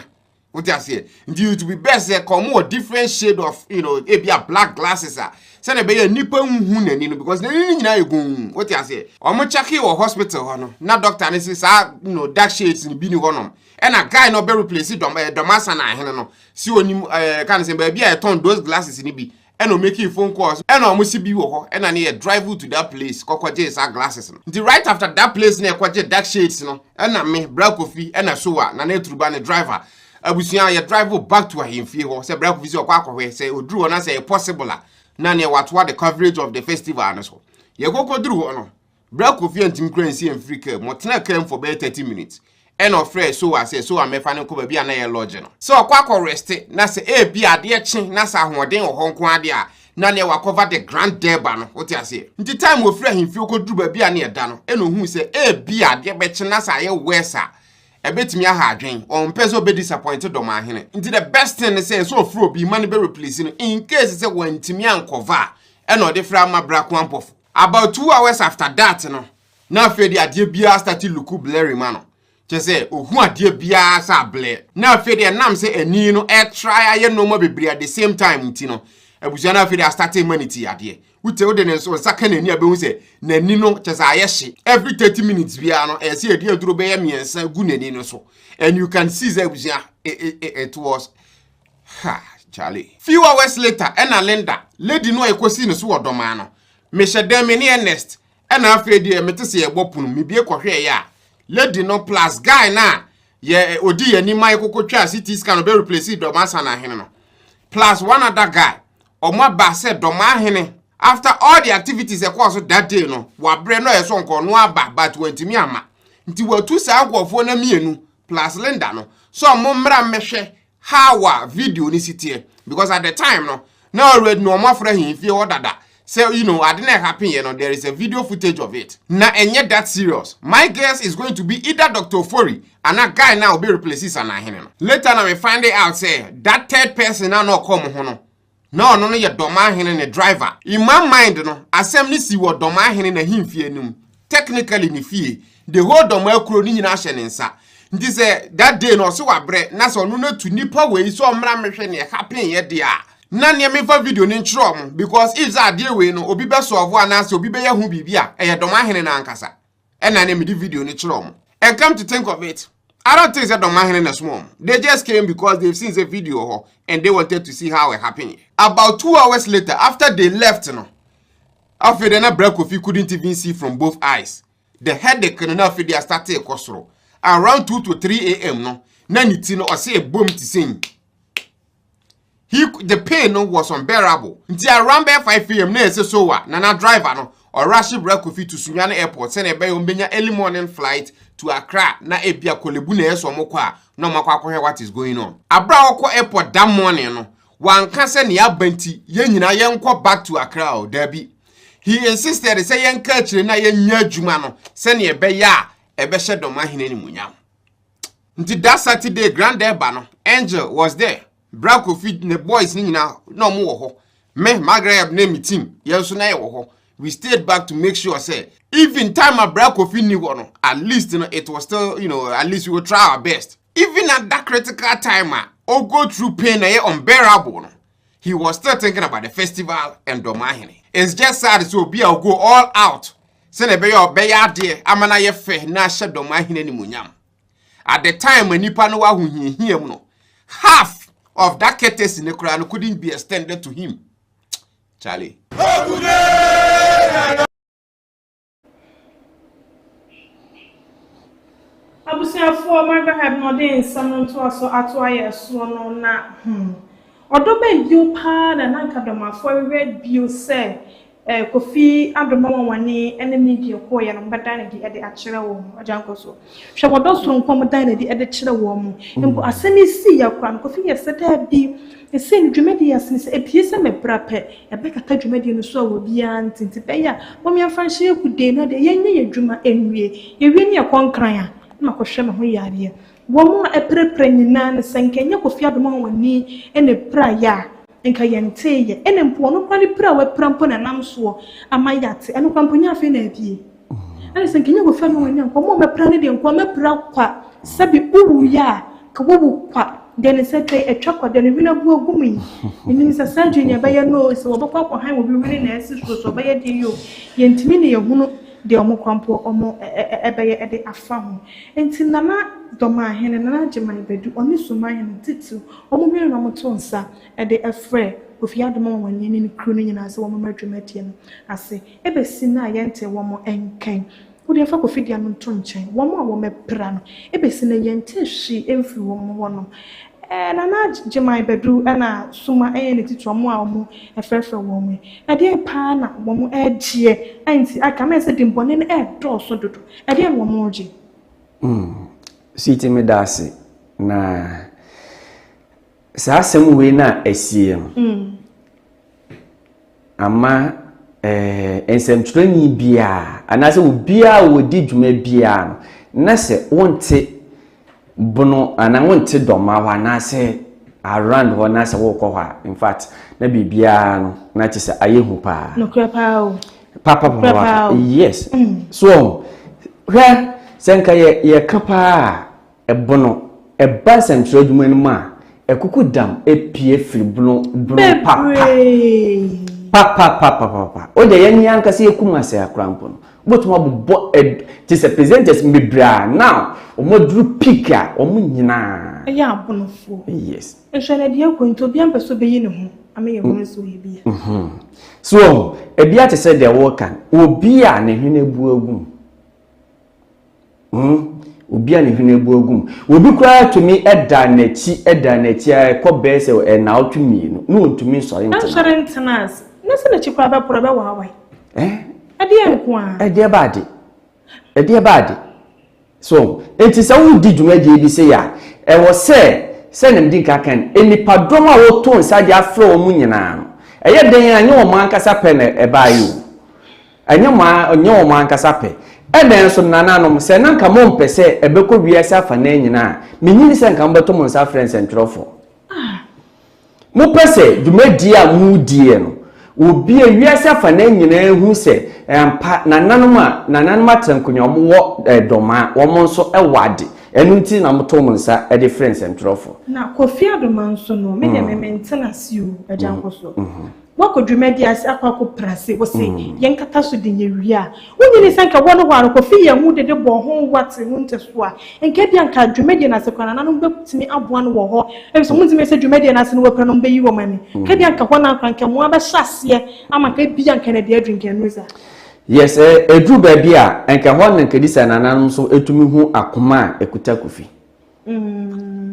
Wote aseɛ? Nti it will be best sɛ kɔn wɔ different shade of ebi a black glasses a sɛnɛ ɛbɛyɛ nipa nhu n'ani no, because n'ani no nyinaa yɛ gum. Wote aseɛ? Ɔmo kyɛke wɔ hospital hɔ no na doctor ne sɛ saa dark shades no bi ni hɔnom. Ɛna guy no ɔbɛ replace dɔm dɔm asa na ahene no si onim kan sɛ baabi a yɛtɔn those glasses no bi, ɛna ɔmake phone calls, ɛna ɔmo si bi wɔ hɔ, ɛna ne yɛ drive to that place kɔkɔgye saa glasses no. Nti right after that place na ɛkɔgye dark shades no, ɛna me, Bra Kofi, ɛna Sowa na ne turuba ne driver abusua yɛ drive back to ahemfie hɔ sɛ Bra Kofi sɛ ɔkɔ akɔhwɛ sɛ oduru hɔ na sɛ ɛyɛ possible a, na neɛ watoa the coverage of the festival no so. Yɛkɔkɔ duru hɔ no, Bra Kofi antimi kura nsi amfiri kaa mu. Ɔtena kaa mu for bɛyɛ 30 minutes, ɛna ɔfrɛ Sowa sɛ Sowa mɛfa no nkɔ baabi a na yɛ lodge no sɛ ɔkɔ akɔ rest, na sɛ ebi adeɛ kye na sɛ ahoɔden wɔ hɔ nko adeɛ a, na neɛ wakɔva the grand durbar no. Wote aseɛ? Nti time wɔfiri ahemfie kɔduru baabi a ne yɛda no, ɛna ohuu sɛ ebi adeɛ bɛkye na sɛ ayɛ worse a, ɛbɛtumi aha adwen. Ɔmpɛ sɛ ɔbɛ disappoint dɔm ahene, nti the best thing ne sɛ ɔfiri obi ma no bɛ replace no in case sɛ wantumi ankɔva a. Ɛna ɔde frɛ ama Brako Ampɔfo. About 2 hours after that no, na afei de adeɛ biara start look blurry ma no, kyɛ sɛ ohu adeɛ biara sɛ ablur. Na afei deɛ nam sɛ ani no ɛtry ayɛ nneɛma bebree at the same time nti no, abusua no, afei de astart ma ne ti adeɛ wote wode ne nso nsa ka n'ani a, bɛhu sɛ n'ani no kyɛ sɛ ayɛ hye. Every 30 minutes biara no, ɛyɛ sɛ yɛde aduro bɛyɛ mmiɛnsa gu n'ani no so, and you can see sɛ abusua, it was ha Charlie. Few hours later, ɛna Linda lady no a ɛkɔsi ne so wɔ Dɔmaa no, mehyɛ dan me ne Ernest, ɛna afei deɛ mete sɛ yɛbɔ pono mebie kɔhwɛeɛ a, Lady no plus guy no a yɛ odi yɛn anim ma yɛkɔkɔ twaa CT scan ɔbɛ replace Dɔm Asanahene no plus one other guy ɔmo aba sɛ Dɔmahene after all the activities ɛkɔɔ so that day no wabrɛ na ɔyɛ sɛ ɔnkɔ ɔno aba but wantumi amma nti watu saa nkurɔfoɔ no mmienu plus Linda no sɛ ɔmo mmra mmɛhwɛ how a video no si teɛ because at the time no na already no ɔmo afrɛ ahemfie hɔ dada sɛ you know ade na ɛhappen yɛ no there is a video footage of it na ɛnyɛ that serious my guess is going to be either Doctor Ofori ana guy na obi replace Sanahene no later na me find it out sɛ that third person na na ɔkɔ ɔmo ho no na ɔno no yɛ Dɔmahene ne driver. In my mind no, asɛm no sii wɔ Dɔmahene n'ahemfie no mu, technically ne fie, the whole Dɔmaa kuro no nyinaa hyɛ ne nsa. Nti sɛ that day no ɔse wabrɛ na sɛ ɔno no atu nipa wei sɛ ɔmmra mmehwɛ neɛ happen yɛ deɛ a, na neɛ memfa video no nkyerɛ ɔmo because if sɛ adeɛ wei no obi bɛ solve anaasɛ obi bɛyɛ ho biribi a, ɛyɛ Dɔmahene no ankasa. Ɛna ne mede video no kyerɛ ɔmo. And come to think of it, I don't think sɛ Dɔmahene na ɛsoma ɔmo. They just came because they've seen sɛ video wɔ hɔ and they wanted to see how it happened. About 2 hours later, after they left no, afei de na Bra Kofi couldn't even see from both eyes. The headache no na afei de astarte kɔ soro. Around 2 to 3 a.m. no, na ne ti no ɔsɛ ebom te sɛ he the pain no was unbearable. Nti around bɛyɛ 5 a.m. na ɛsɛ so wa nana driver no ɔrahye Bra Kofi to Sunyani airport sɛnea ɛbɛyɛ wɔn bɛnya early morning flight to Accra na ebia Korle Bu na ɛyɛ sɛ wɔn kɔ a na wɔn akɔ akɔhwɛ what is going on. Abra a wɔkɔ airport that morning no, wanka sɛ nea aba nti yɛn nyinaa yɛnkɔ back to Accra o, dabi. He insisted sɛ yɛnka akyire na yɛnyɛ adwuma no sɛnea ɛbɛyɛ a ɛbɛhyɛ dɔm ahene animuonyam. Nti that Saturday Grand Durbar no, Angel was there. Bra Kofi ne boys ne nyinaa na ɔmo wɔ hɔ. Me Margaret ne me team yɛn nso na yɛ wɔ hɔ. We stayed back to make sure sɛ even time a Bra Kofi ni hɔ no, at least no it was still at least we will try our best. Even at that critical time a o go through pain na yɛ unbearable no, he was still thinking about the festival and Dɔmahene. It's just sad sɛ obi a o go all out sɛnea ɛbɛyɛ ɔbɛyɛ adeɛ ama na yɛ fɛ na ahyɛ Dɔmahene animuonyam. At the time a nipa no wɔ ahohiahia mu no, half of that courtesy ne koraa no couldn't be extended to him. Charlie. Abusuafoɔ Margaret na ɔde nsɛm no ntoaso ato ayɛ soɔ no na hmm ɔdɔ bɛn bio paa na na anka Dɔmafoɔ rehwɛ bio sɛ eh, Kofi Adoma Nwanwani ne media kɔɔeɛ no wɔbɛdan no adi de akyerɛ wɔn. Agya nkɔ so. Hwɛ wɔdɔ soronko a wɔdan no adi de kyerɛ wɔn. Mpo asɛm yi siiɛ koraa no, Kofi yɛ sɛ daabi, ɛsei no dwumadie yi ase no sɛ ɛpue sɛ mebra pɛ, ɛbɛkata dwumadie no so a obiara nte nti bɛyɛ a mom yɛmfa nhyɛ yɛn kudee na deɛ yɛnyɛ yɛn adwuma nwie. Yɛwie ne yɛkɔ Nkran a, na makɔhwɛ me ho yareɛ. Wɔn a apirapira nyinaa no, sɛ nka ɛnyɛ Kofi Adomah Nwanwani na ɛpiraeɛ a, Nka yɛntee yɛ. Ɛna mpo ɔno koraa ne pira a wapira mpo na ɛnam soɔ ama yɛate. Ɛno koraa mpo nyɛ afei na abie. Ɛna sɛ nka nyɛ Kofi Annan wanya nka ɔmo a wɔapira no deɛ nka wɔapira kwa. Sɛbi wowuiɛ a, nka woawu kwa. Deɛ ne nsa atwa yi, atwa kwa. Deɛ ne hwene abu agu mu yi, mennim sɛ surgery na ɛbɛyɛ no o, sɛ wɔbɛkɔ akɔhan obi hwene na asi so o, sɛ wɔbɛyɛ deɛ yi o, yɛntumi ne yɛhunu deɛ wɔn koraa mpo wɔn ɛbɛyɛ de afa ho. Nti Nana Dɔmahene, Nana Agyeman Badu, ɔne Sumahene titiriw, wɔn mmienu na wɔto nsa de frɛ Kofi Adom Nwanwani ne ne crew no nyinaa sɛ wɔmmra dwumadie no ase. Ɛbɛsi nnɛ a yɛntee wɔn nka yi, wo deɛ fa Kofi deɛ no nto nkyɛn, wɔn a wɔapira no, ɛbɛsi nnɛ yɛntee hwee mfiri wɔn hɔ nom. Ɛɛ Nana Gyimai Badu na Suma yɛ ne titire, wɔn a wɔfrɛfrɛ wɔn yi, ɛdeɛn paa na wɔregyeɛ a nti aka ama ayɛ sɛ dimmɔne no redɔɔso dodo, ɛdeɛn na wɔregye? Mm, Sweetie meda ase na Saa asɛm wei no a asie no ama eh, nsɛmtwerɛni biara anaasɛ obiara a wɔdi dwuma biara no na sɛ wonte bono anaa wonte dɔma hɔ anaasɛ around hɔ na sɛ wokɔ hɔ a in fact na biribiara no na kyerɛ sɛ ayɛ hu paa. Nokorɛ paa o. Papa yes. Mm. So hwɛ sɛ nka yɛ yɛka paa Ɛbono, ɛba nsɛmtwerɛ adwuma no mu a, ɛkuku dam pue firi bono bono papa. Bebree. Papapapapapa. O deɛ yɛn yɛn ankasa yɛ Kumasi akora mpo no, wobɛtumi abobɔ ɛ te sɛ presenters bebree a now wɔn aduru peak a wɔn nyinaa. Ɛyɛ abonofoɔ. Yes. Nhwɛ no deɛ ɛkɔ nti obiara mpɛ sɛ ɔbɛyi ne ho ama yɛhunu sɛ ɔyɛ bi a. So wɔn, ebi ate sɛ deɛ wɔreka no, obi a ne hwene abu agu mu. Hmm. Obi a ne hwene abu agu mu. Obi koraa tumi da n'akyi da n'akyi ara ɛkɔ bɛyɛ sɛ nnawɔtwe mmienu na ɔntumi nsɔre ntena. Ɔnsɔre ntena ase. Na sɛ n'akyi koraa bɛporɔ ɛbɛwaawae. Eh? Ɛdeɛ nko ara. Ɛdeɛ ba ade. Ɛdeɛ ba ade. So, enti sɛ woredi dwumadie bi sei a, ɛwɔ sɛ, sɛdeɛ medi nkan aka no, nnipadɔm a woto nsa de afrɛ wɔn nyinaa no, ɛyɛ dɛn a ɛnyɛ wɔn ankasa pɛ na ɛbaeɛ o. Ɛnyɛ mo ara, ɛnyɛ wɔn ankasa pɛ. Ɛnna nso, nananom, sɛ na anka mompɛ sɛ ɛbɛkɔ wiase afanan nyinaa a, minnye nni sɛ anka mobɛto mo nsa afrɛ nsɛntwerɛfoɔ. Mopɛ sɛ dwumadie a moredie no, obi a wiase afanan nyinaa hu sɛ ampa nananom a nananom atena nkonnwa, wɔwɔ dɔmaa, wɔn nso wɔ ade. Ɛno nti na moto mo nsa de frɛ nsɛntwerɛfoɔ. Na Kofi Adomah nso no, me deɛ me mente no ase o, Agya Nkoso. Woakɔ dwumadi ase akɔ akɔpira se wose yɛnkata so de yɛwie a, wonnye nni sɛ nka wɔ no hɔ ara Kofi yɛɛ ho dede bɔɔ ho wate ho ntɛso a, nka ebia nka dwumadie no ase koraa nananom bɛtumi aboa no wɔ hɔ efisɛ wɔntumi sɛ dwumadie no ase no wɔapira no wɔbɛyi wɔn ani. Nka ebia nka hɔ no ara koraa nka mmoa bɛhyɛ aseɛ ama nka ebia nka na deɛ aduru nka ɛnnuru saa. Yes, ɛduru baabi a nka ɛhɔ na nka ɛdi sɛ nananom nso tumi hu akoma a ɛkuta Kofi.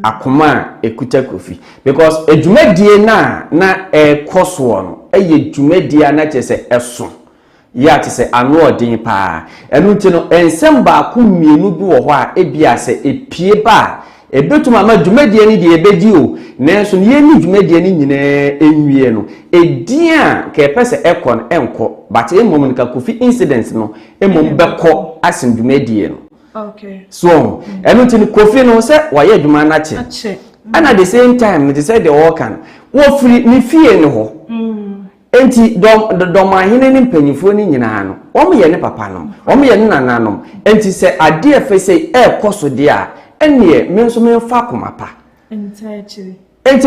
Akoma a ɛkuta Kofi because dwumadie no a na ɛrekɔ soɔ no yɛ dwumadie a na kyerɛ sɛ ɛso yɛ a kyerɛ sɛ ano ɔden paa. Ɛno nti no nsɛm baako mmienu bi wɔ hɔ a ebia sɛ ɛpue ba a ɛbɛtumi ama dwumadie no deɛ ɛbɛdi o nanso no yɛnni dwumadie no nyinaa nwie no ɛdin a nka yɛpɛ sɛ ɛkɔ no ɛnkɔ but mmom no nka Kofi incident no mmom bɛkɔ asen dwumadie no. So ɔho? Ɛno nti no Kofi no sɛ wayɛ adwuma no akyɛ. Ɛna the same time no te sɛ deɛ ɔreka no, wɔfiri ne fie no hɔ. Nti dɔm dɔmahene ne mpanyinfoɔ no nyinaa no, wɔn yɛ ne papa nom, wɔn yɛ ne nananom. Nti sɛ adeɛ fɛ sei ɛrekɔ so deɛ a, ɛnneɛ me nso memfa akoma pa. Enti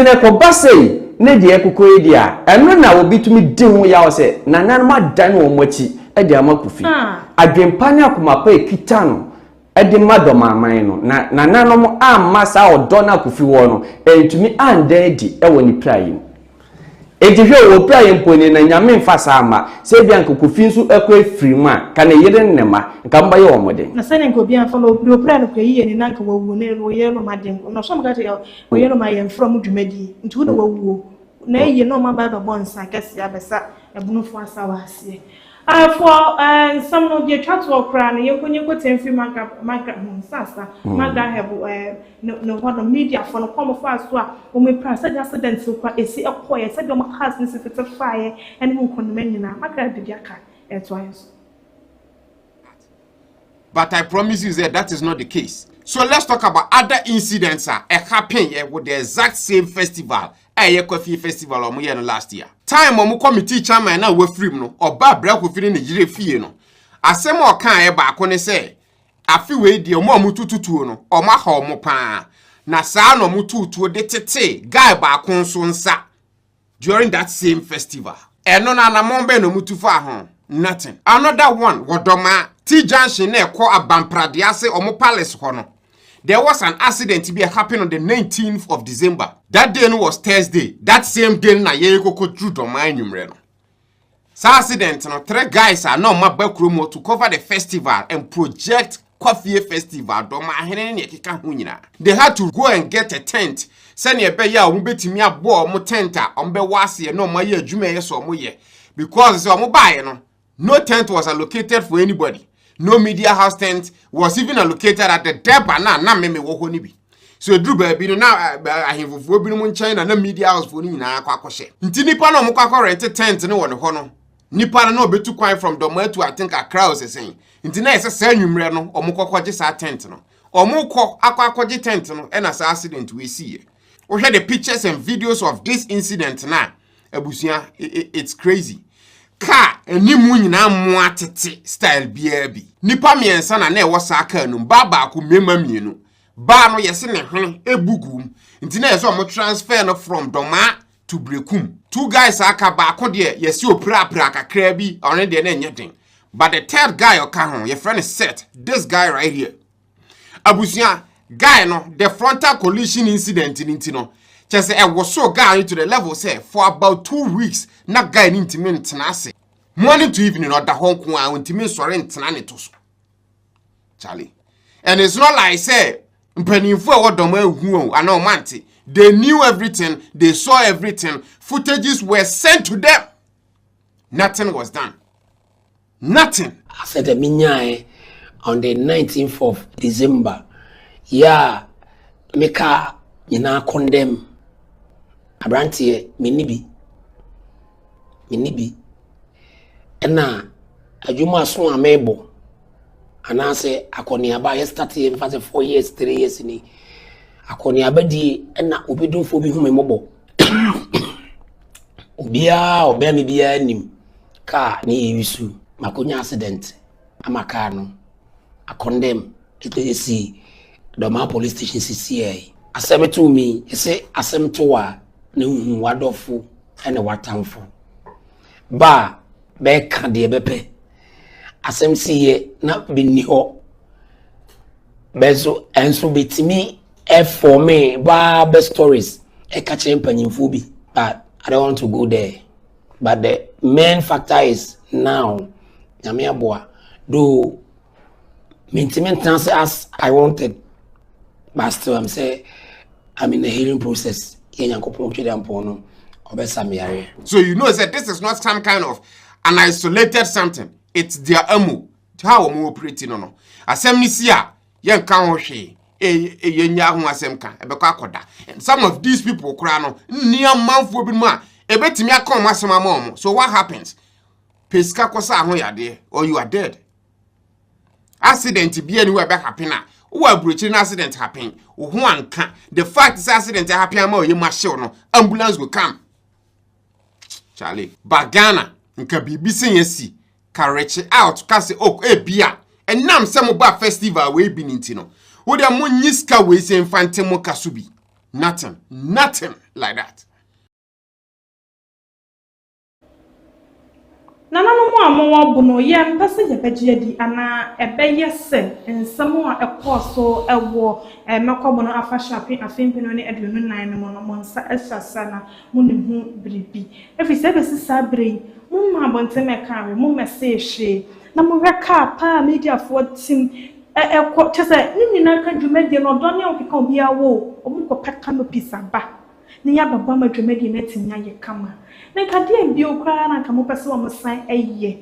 na ɛkɔba sei ne deɛ ɛkokɔ yi deɛ a, ɛno na obi tumi di ho yaw sɛ nananom adan wɔn akyi de ama Kofi. Adwempa ne akoma pa a ɛkita no de ma Dɔmaman no, na nananom amma saa ɔdɔ no a Kofi wɔ no antumi anda adi wɔ ne piraeɛ mu. Enti hwɛ o, wɔpira yɛn mpo ni na Nyame mfa saa mma. Sɛ ebia nka Kofi nso kɔ afiri mu a, nka ne yere ne ne mma, nka mobɛyɛ wɔn den. Na sɛdeɛ nka obiara mfa no, deɛ ɔpira no kura yiye ni na nka wawu, ne yerenom adeɛ nko. Na ɔsoma ka kyerɛ ɔyerenom a yɛmfrɛ wɔn dwumadie, nti wo na wawuo. Na eyi na wɔn aba abɛbɔ nsa kɛseɛ abɛsa abunufoɔ asa wɔ aseɛ. Afoɔ ɛɛ nsɛm no deɛ etwa toɔ koraa no yɛnkɔ nyɛnkɔ tie mfiri magra magra ho nsasa magra hɛbo ɛɛ ne ne hɔ no mediafoɔ no kɔn mo faa so a wɔn apira sɛdeɛ accident no kora esi ɛkɔɔyɛ sɛdeɛ wɔn cars no si tete faeɛ ɛne ho nkɔnoma nyinaa magra de bi aka ɛtoa yɛn so. But I promise you that that is not the case. So let's talk about other incidents a ɛhappen yɛ with the exact same festival a ɛyɛ Kwafie festival a wɔyɛ no last year. Time a wɔn committee chairman na wafiri mu no, ɔbaa Bra Kofi ne ne yere fie no, asɛm a ɔkaeɛ baako ne sɛ, afe wei deɛ wɔn a wɔtutu tuo no, wɔn aha wɔn paa. Na saa na wɔtuu tuo de tetee guy baako nso nsa during that same festival. Ɛno no anamɔn bɛn na wɔn tu faa ho? Nothing. Another one wɔ Dɔmaa, T junction na ɛkɔ Abampradeɛ ase wɔn palace hɔ no, there was an accident bi a happened on the 19th of December. That day no was Thursday. That same day no na yɛrekɔkɔ duru Dɔmaa anwummerɛ no. Saa accident no, three guys a na wɔn aba kurom hɔ to cover the festival and project Kwafie festival, Dɔmahene ne nea ɛkeka ho nyinaa. They had to go and get a tent sɛnea ɛbɛyɛ a wɔbɛtumi abɔ wɔn tent a wɔbɛwɔ aseɛ na wɔayɛ adwuma a ɛyɛ sɛ wɔyɛ because sɛ wɔbaeɛ no, no tent was allocated for anybody. No media house tent was even allocated at the Durbar na na meme wɔ hɔ no bi. So eduru baabi no na ahemfofoɔ binom nkyɛn na na media house foɔ no nyinaa akɔ akɔhyɛ. Nti nipa na wɔkɔ akɔ rent tent no wɔ ne hɔ no, nipa no na ɔbɛtu kwan from Dɔmaa to I think Accra or sɛsɛn. Nti na ɛsɛ saa anwummerɛ no wɔkɔ kɔgye saa tent no. Wɔkɔ akɔ akɔgye tent no ɛna saa accident wei siiɛ. Wohwɛ the pictures and videos of this incident na abusua it's crazy. Car animu nyinaa mmoa tete style biara bi. Nipa mmiɛnsa na na ɛwɔ saa car no mu, baa baako mmarima mmienu. Baa no yɛse ne hwene ebu gu mu nti na yɛsɛ ɔmo transfer no from Dɔmaa to Berekum. Two guys a aka baako deɛ yɛse opirapira kakraa bi ɔno deɛ na ɛnyɛ den. But the third guy ɔka ho yɛfrɛ no Seth, this guy right here. Abusua, guy no the frontal collision incident no nti no kyerɛ sɛ ɛwosoo guy no to the level sɛ for about 2 weeks na guy no ntumi ntena ase. Morning to evening ɔda hɔ nko ara ɔntumi nsɔre ntena ne to so. Charlie. And it's not like sɛ mpanimfoɔ a ɛwɔ dɔm ahu o anaa ɔmo ante. They knew everything, they saw everything, footages were sent to them. Nothing was done. Nothing. Asɛ dɛ menyae on the 19th of December yi a me car nyinaa condemn aberanteɛ menni bi menni bi ɛna adwuma so a mebɔ anaasɛ akɔneaba yɛ start yɛ mfa sɛ 4 years 3 years ni akɔneaba die ɛna obi domfoɔ bi hu me mmɔbɔ. Obiara ɔbɛn me biara nim car ne yɛ yusu makonya accident ama car no akɔndɛm ɛsi Dɔmaa police station sisiɛ. Asɛm to mi ɛsɛ asɛm to a na hu wadɔfo ɛne watamfo ba bɛɛka deɛ bɛpɛ asɛm si yɛ na bɛnni hɔ bɛnso ɛnso bɛtumi ɛfɔme baa bɛ stories ɛka kyerɛ mpanyinfoɔ bi, but I don't want to go there. But the main factor is now Nyame aboa, though mentumi ntena ase as I wanted, but still I'm say I'm in the healing process. Yɛ Nyankopɔn twɛ dɛ mpɔn no ɔbɛsa me yareɛ. So you know that this is not some kind of an isolated something. It's their MO. How wɔn operate no. Asɛm ni si a yɛnka ho hwee. Yɛnya ho asɛm ka ɛbɛkɔ akɔda. And some of these people koraa no nni amanfoɔ binom a ɛbɛtumi aka wɔn asɛm ama wɔn. So what happens? Pɛ sika kɔsa ho yadeɛ or you are dead. Accident bi ani wɔ ɛbɛ happen a wowɔ aburokyiri na accident happen wo ho anka, the fact sɛ accident happen ama ɔyɛ mu ahyew no, ambulance go come. Charlie, ba Ghana nka biribi sɛ yɛ si ka reach out ka sɛ oh, ebia ɛnam sɛ mo ba festival wei bi ne nti no wo deɛ mo nyi sika wei sɛ mfa nte mo ka so bi. Nothing, nothing like that. Nananom a mowɔ bo no, yɛmpɛ sɛ yɛbɛgye adi anaa ɛbɛyɛ sɛ nsɛm a ɛkɔɔ so ɛwɔ mɛkɔbɔ no afahyɛ afe afe 2024 no mu no, mo nsa ahyɛ asa na mo ne ho biribi. Ɛfiri sɛ ɛbɛsi saa berɛ yi, momma abɔnten mɛka awe, mommɛsee hwee na mohwɛ kaa paa a mediafoɔ tim ɛkɔ kyɛ sɛ ne nyinaa ka dwumadie no ɔdɔ ne a ɔkeka obiara wɔ o, ɔmo kɔpɛ canopies aba ne yɛabɛbɔ ama dwumadie no atumi ayɛ kama. Na nka deɛ bio koraa na nka mopɛ sɛ wɔn san ɛyɛ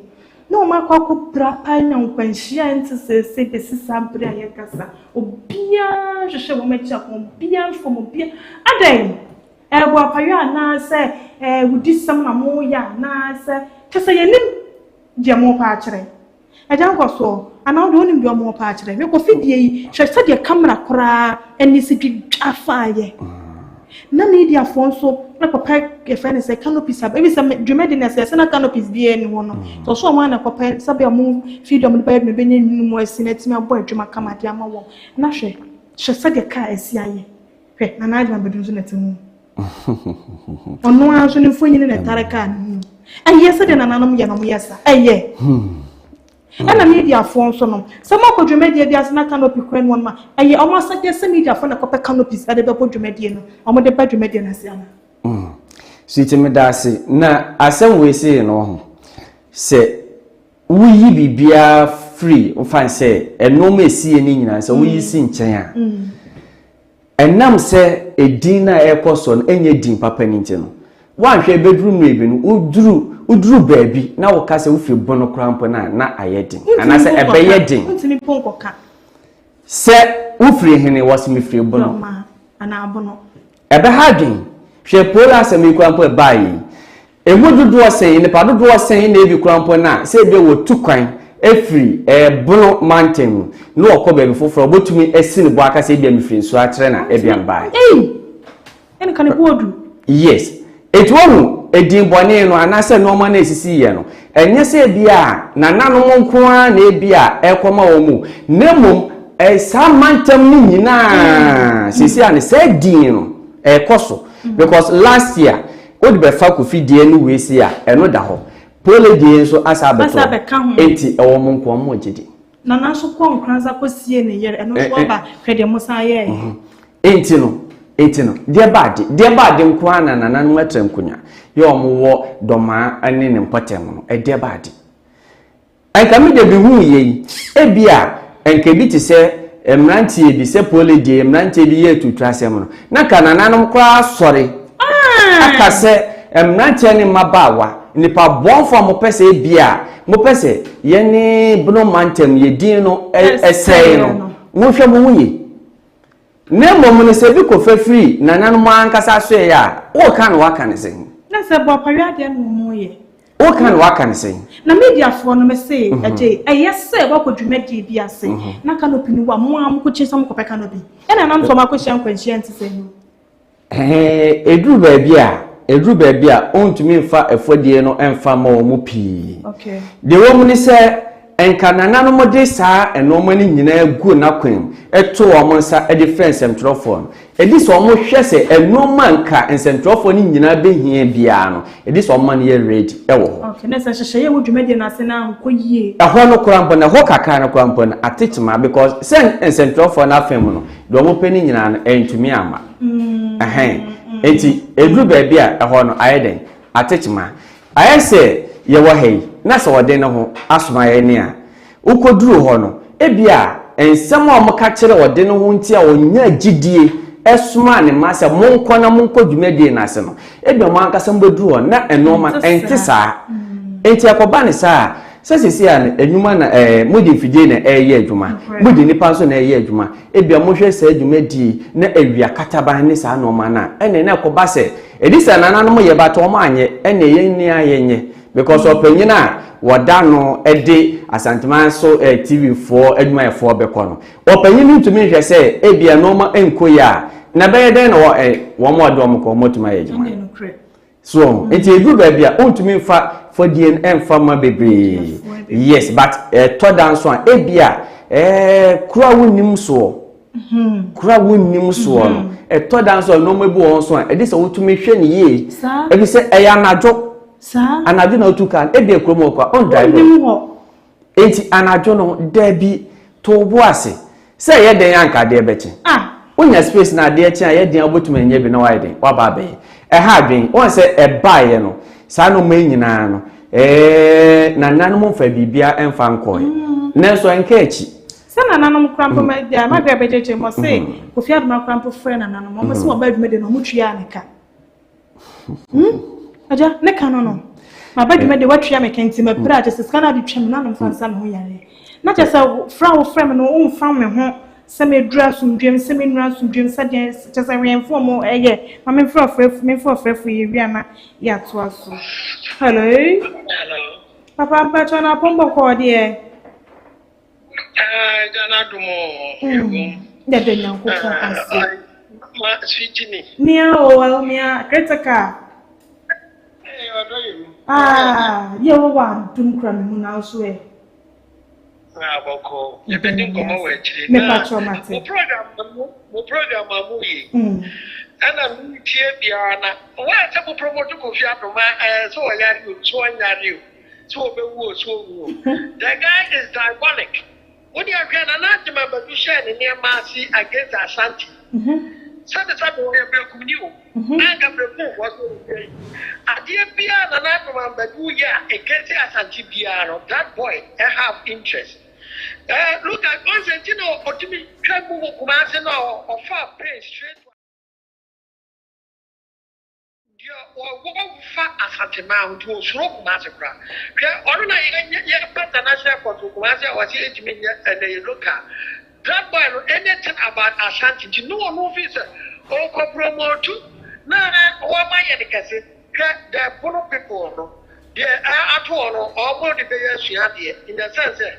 na wɔn akɔ akɔpira paa nya nkwanhyia a nte sɛsɛ bɛsi saa bere a yɛkasa obiara hwehwɛ wɔn akyi akɔ obiara mfam obiara adɛn ɛɛbɔ apayɔ anaasɛ wudisɛm na moyɛ anaasɛ kyɛ sɛ yɛnim deɛ mopɛ akyerɛ agya nkɔsoɔ anaa wode wonim deɛ ɔmo pɛ akyerɛ. Mekɔ fidie yi hwɛ sɛdeɛ camera koraa ɛne si twitwa faayɛ na mediafoɔ nso ɛkɔpɛ yɛfrɛ no sɛ canopies aba ebi sɛ dwumadi na sɛ ɛsɛ na canopies biara ni hɔ no sɛ ɔso ɔmo ana kɔpɛ sɛbea ɔmo fidie ɔmo de bɛyɛ adwuma bɛnya nwunu mu asi na atumi abɔ adwuma kama de ama wɔn. Na hwɛ hwɛ sɛdeɛ kaa asi ayɛ. Hwɛ Nana Adwuma Bɛdu nso na ɛte ho ɔno ara nso ne mfonyin na ɛtare kaa ne ho. Ɛyɛ sɛdeɛ nananom yɛ no ɔmo yɛ sa ɛyɛ. Ɛna mediafoɔ nso no sɛ moakɔ dwumadie bi ase na canopy kora no wɔn ma ɛyɛ ɔmo asɛdeɛ sɛ mediafoɔ na kɔpɛ canopies ɛde bɛbɔ dwumadie no ɔmo de ba dwumadie no ase ana? Sweetie, me da ase. Na asɛm wei sei no ho sɛ woyi biribiara firi mfa sɛ ɛnɔɔma esie ne nyinaa sɛ woyi si nkyɛn a ɛnam sɛ edin na ɛrekɔ so no ɛnyɛ din papa ne nti no woanhwɛ ebɛduru mmerɛ bi no woduru baabi na woka sɛ wofiri bɔ no koraa mpo no a na ayɛ den anaasɛ ɛbɛyɛ den. Ntumi po nkɔka. Sɛ wofiri hene wɔ sɛ mefiri bo no Dɔma anaa abono. Ɛbɛha adwen. Hwɛ pole asɛm yi koraa mpo ɛbaa yi emu dodoɔ sɛn nipa dodoɔ sɛn na ebi koraa mpo na sɛ ebi wɔtu kwan efiri bono mantam mu na wɔkɔ baabi foforɔ wɔbɛtumi esi ne bo aka sɛ ebi a mefiri nsuo akyerɛ na ebi ambaa. Ei, ɛne ka ne bo odu. Yes, etu ohun edin bɔne no anaasɛ nneɛma no esisi yɛ no ɛnyɛ sɛ ebi a nananom nko ara na ebi a ɛkɔma wɔn mu na mmom saa mantam no nyinaa sisi a ne sɛ din no ɛkɔ so because last year wode bɛfa Kofi deɛ no wei si a ɛno da hɔ pole deɛ nso asa Asa abɛka ho. Abɛtɔ enti ɛwɔ mo nko mo gye di. Nana nso kɔ Nkransa kɔsie ne yere ɛno nso ɔba hwɛ deɛ mo san yɛɛ. Enti no deɛ baade nko ara na nananom atwa nkonnwa yɛ ɔmo wɔ Dɔmaa ne ne mpɔtam no ɛdeɛ baade nka mi de bi hu yɛ yi ebi a nka ebi te sɛ mmeranteɛ bi sɛ pole deɛ mmeranteɛ bi yɛ atuturasɛm no, na nka nananom koraa asɔre aka sɛ mmeranteɛ ne mmabaawa, nnipa bɔnfoɔ a mopɛ sɛ ebia mopɛ sɛ yɛne Bono mantam yɛ din no sɛe no, monhwɛ mo ho yie. Na mmom no, sɛ bi kɔfa firi nananom ankasa asoɛeɛ a, woka no woaka no sɛn? Na sɛ boapayɔ adeɛ na wɔyɛ. Woka no woaka no sɛn? Na mediafoɔ no mese agyei ɛyɛ sɛ woakɔ dwumadie bi ase na canopy no wa mo ara mokɔkyini sɛ mokɔpɛ canopy ɛna nam sɛ wɔakɔhyia nkwanhyia nti sɛ no. Ɛɛ ɛduru baabi a ɛduru baabi a wontumi mfa afɔdie no mfa mma wɔn mu pii. Deɛ ɛwɔ mu ne sɛ nka nananom de saa nnoɔma no nyinaa gu n'akwan mu to wɔn nsa de frɛ nsɛmtwerɛfoɔ no. Ɛdi sɛ wɔhwɛ sɛ nnoɔma a nka nsɛntwerɛfoɔ no nyinaa bɛhia biara no, ɛdi sɛ wɔma no yɛ ready wɔ hɔ. Okay, na sɛ nhyehyɛeɛ a ɛwɔ dwumadie no ase no ankɔ yie. Ɛhɔ no koraa mpo no, ɛhɔ kakra no koraa mpo no, ate kyema because sɛ nsɛntwerɛfoɔ no afa mu no, deɛ wɔpɛ no nyinaa no, ɛntumi amma. Ɛhɛn. Enti ɛduru baabi a ɛhɔ no ayɛ dɛn? Ate kyema. Ayɛ sɛ yɛwɔ ha yi, na sɛ wɔde ne ho asoma yɛn a, Wokoduruu hɔ no, ebia nsɛm a wɔka kyerɛɛ ɔde no ho nti a onyaa gyidie somaa ne mma sɛ monkɔ na monkɔ dwumadie no ase no, ebia mo ankasa mobɛduru hɔ no na nnoɔma ɛnte saa. Enti ɛkɔba no saa a, sɛ seesei a no nnwuma na ɛɛ mode mfidie na ɛreyɛ adwuma, mode nnipa nso na ɛreyɛ adwuma, ebia mohwɛ saa dwumadie yi na awia kataban ne saa nnoɔma no a, ɛnneɛ na ɛkɔba sɛ ɛdi sɛ nananom yɛ but wɔn anyɛ, ɛnneɛ yɛn nni a yɛnyɛ. Because ɔpanyin a wɔda no de Asanteman so eh, TV foɔ adwumayɛfoɔ bɛkɔ no, ɔpanyin no ntumi nhwɛ sɛ ebia nneɛma nkɔ yie a, na ɛbɛyɛ dɛn na wɔ, eh, wɔn a wɔde wɔn kɔ wɔn atumi ayɛ adwuma no. So mm. nti eduru baabi a ontumi nfa fɔdie no ɛnfa ma bebree. Yes, but ɛtɔ da nso a ebia ɛɛ kuro a wonnim soɔ. Kuro a wonnim soɔ no, ɛtɔ da nso a nneɛma bi wɔ hɔ nso a ɛde sɛ wotumi hwɛ ne yie. Ebi sɛ ɛyɛ anadwo. Anadwo na otu kaa no, ebia kurom hɔ koraa ɔndrive. Wonnim hɔ. Enti anadwo no, dabi, to wo bo ase. Sɛ ɛyɛ dɛn a anka adeɛ bɛkye. Wonya space na adeɛ kye a, ɛyɛ den a wobɛtumi anya bi na woayɛ dɛn? Woaba abɛyɛ. Ɛha adwene. Woahu sɛ ɛbaeɛ no, saa nnoɔma yi nyinaa no, ɛɛ, nananom mfa biribiara mfa nkɔeɛ. Nanso ɛnka akyi. Sɛ nananom koraa mpo, ma deɛ Margaret bɛkyerɛkyerɛ mu, ɔse Kofi Adoma koraa mpo frɛ nananom, wɔn se wɔba adwuma de no, wɔn tuaa ne ka. Hmm? Agya, ne ka no no. Maba dwuma de watua me ka nti mapira kyɛ sɛ sika no ade twa me na nomfa nsa me ho yareɛ. Na kyɛ sɛ frɛ a wofrɛ me no womfa me ho sɛ meduru asomdwem sɛ menuru asomdwem sɛ deɛ kyɛ sɛ wɛnfo mo ɛyɛ ma memfrɛ ɔfrɛfo memfrɛ ɔfrɛfo yɛ wie a na yɛatoa so. Hello. Hello. Papa mpakyɛ na apɔmbɔ kɔɔ deɛ. Agya no adom o, yɛwom. Yɛda Nyankopɔn ase. Ma sweet ni. Mia o, well mia critical. Ee, ɔdɔ yɛ mu. Ah, yɛ wɔ wɔ adom kura me mu nanso ɛ. Na bɔkɔ, yɛbɛdi nkɔmmɔ wɔ akyire. Mepa kyɛw mate. Mo program mo program a mo yi. Ɛna mi tie biara na wɔn a sɛ mo promote Kofi Adoma ɛɛ sɛ ɔyare o, sɛ ɔnyare o. Sɛ ɔbɛwu o, sɛ ɔnwu o. The guy is diabolic. Wo deɛ hwɛ Nana Agyemang Badu hyɛɛ ne nneɛma ase against Ashanti. Sɛbe sɛbe ɔyɛ Berekumni o. Na anka Berekumfoɔ sɛ ɔyɛ yi. Adeɛ biara Nana Agyemang Badu yɛ a against Ashanti biara no, that boy have interest. Eh, look at, ɔn sɛ nti na ɔtumi twa mu wɔ Kumasi na ɔfaa plane straight to. Deɛ ɔwɔ fa Asanteman ho nti ɔsuro Kumasi koraa. Hwɛ ɔno na yɛ yɛba international airport wɔ Kumasi a ɔse yɛntumi nyɛ ɛnɛ yɛ local. That boy no anything about Ashanti nti no ɔno feel sɛ ɔkɔ promote na wɔma yɛ no kɛse. Hwɛ the Bono people no Deɛ ato wɔn no, wɔn de bɛyɛ asuadeɛ in the sense sɛ,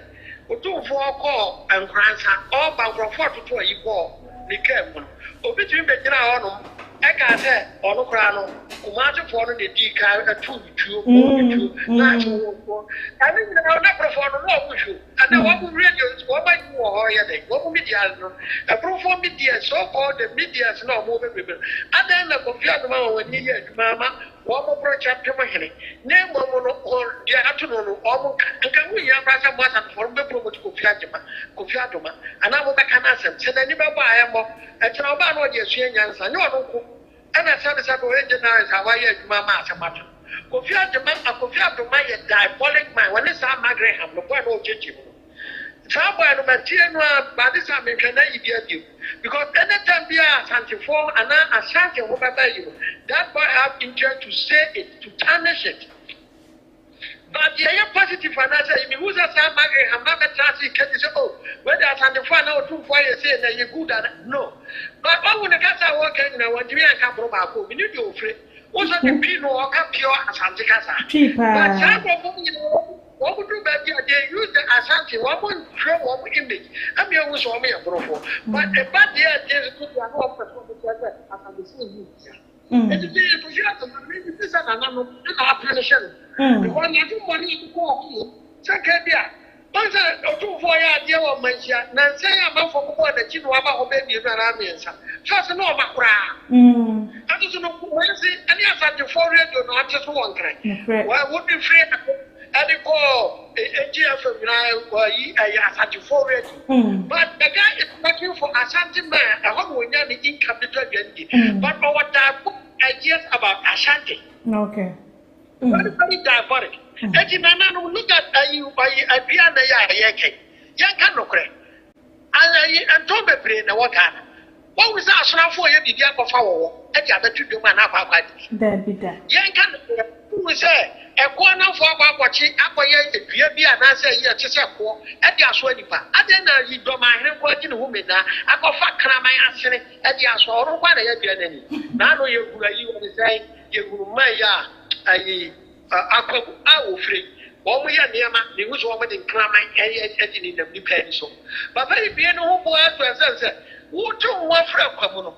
Otumfoɔ kɔɔ Nkoransa, ɔreba nkurɔfoɔ retoto ayi bɔɔ ne kaa mu no, obi tumi bɛgyinaa hɔnom kaa sɛ ɔno koraa no, Kumasefoɔ no na ɛdii kan too no tuo, bɔɔ no tuo, na wɔn ɛno nyinaa na Borofoɔ no na wɔn nhwɛ o, ɛnɛ wɔn radio wɔn ayi wɔ hɔ yɛ dɛn, wɔn media no, Ɛborofoɔ media, so called the medias na wɔn bebrebe no, adɛn na Kofi Adoma wɔn ani yɛ adwuma ama Wɔn boro kyɛ mpem hene, na mmom no, wɔn, deɛ ato no no, wɔn nka. Nka ho nhia koraa sɛ mo Asantefoɔ no mobɛpromote Kofi Agyema, Kofi Adoma, anaa mobɛka n'asɛm. Sɛ n'ani bɛbɔ a, ɛmmɔ. Ɛkyena ɔba a na ɔde asua nyansa. Nyɛ ɔno nko na sɛbesɛbe ɔyɛ journalist a wayɛ adwuma ama asɛm ato no. Kofi Agyema, Kofi Adoma yɛ diabolic mind. Ɔne saa Magreham no, boy no a ɔgyegye mu no. Saa boy no matie no a bade sa menhwɛ n'ayi bia bio because anytime bia Asantefoɔ anaa Ashanti ho bɛba ayi no that boy have interest to say it to tarnish it but deɛ ɛyɛ positive anaasɛ ayi mehu sɛ saa Margaret Hamma bɛtena ase reka bi sɛ oh wei deɛ Asantefoɔ anaa Otumfoɔ ayɛ sei na ɛyɛ good ana no but wahu ne kasa a wɔreka nyinaa wantumi anka boro baako menim deɛ ɔfire wo sɛ ne twi no ɔka pure Asante kasa Twi paa. but saa nkurɔfoɔ no nyinaa Wɔn duru baabi a they use the Ashanti wɔn ntwerɛ wɔn image ɛma yɛhu sɛ wɔn yɛ borofoɔ but ɛba deɛ ɛden nso deɛ a na wɔn pɛ sɛ wɔn kyerɛ sɛ Asantefoɔ nni bia nti sɛ yɛ kɔhwɛ asɛm no mi ti sɛ nananom ɛna apɛ no hyɛ no because n'adwemmɔne a ɛde kɔɔ hɔ no sɛ nka bi a wɔn sɛ otumfoɔ yɛ adeɛ wɔ manhyia nansa yi amanfoɔ bobɔɔ n'akyi na waba hɔ bɛyɛ mmienu anaa mmiɛnsa first na ɔma koraa ɛno so no Kumasi ɛne Asantefoɔ radio na ɔte so wɔ Nkran wɔde firi ɛde kɔɔ AGFM nyinaa wɔyi ɛyɛ Asantefoɔ radio but the guy is working for Ashanti man ɛhɔ na wɔnya ne income de tɔ aduane di but ɔwɔ diabolic ideas about Ashanti. Okay. Very very diabolic. Eti nananom look at ayi ayi aduane yɛ a yɛkɛ yɛnka nokorɛ. Ayi ntɔn bebree na ɛwɔ Ghana. Wahu sɛ asorafoɔ reyɛ biribi akɔfa wɔwɔ de abɛto dwam anaa akɔ akɔ adidi? Daabi da. Yɛnka nokorɛ, wohu sɛ ɛkoɔ anamfoɔ akɔ akɔkye akɔyɛ dua bi anaasɛ ayi a ɛte sɛ koɔ de asoa nnipa? Adɛn na ayi Dɔmahene nko ara gye ne ho mmennaa akɔfa kraman asene de asoa? Ɔno nko ara na ɛyɛ dua no ani. Naano yɛhunu ayi wɔde sɛn? Yɛhunu mmaa yi a ayi. Akwamu a wɔfire, wɔyɛ nneɛma, mehu sɛ wɔde nkraman de nenam nnipa ani so. Papa yi bue ne ho boaa to ɛsiane sɛ wote wo ho afiri akwamu no,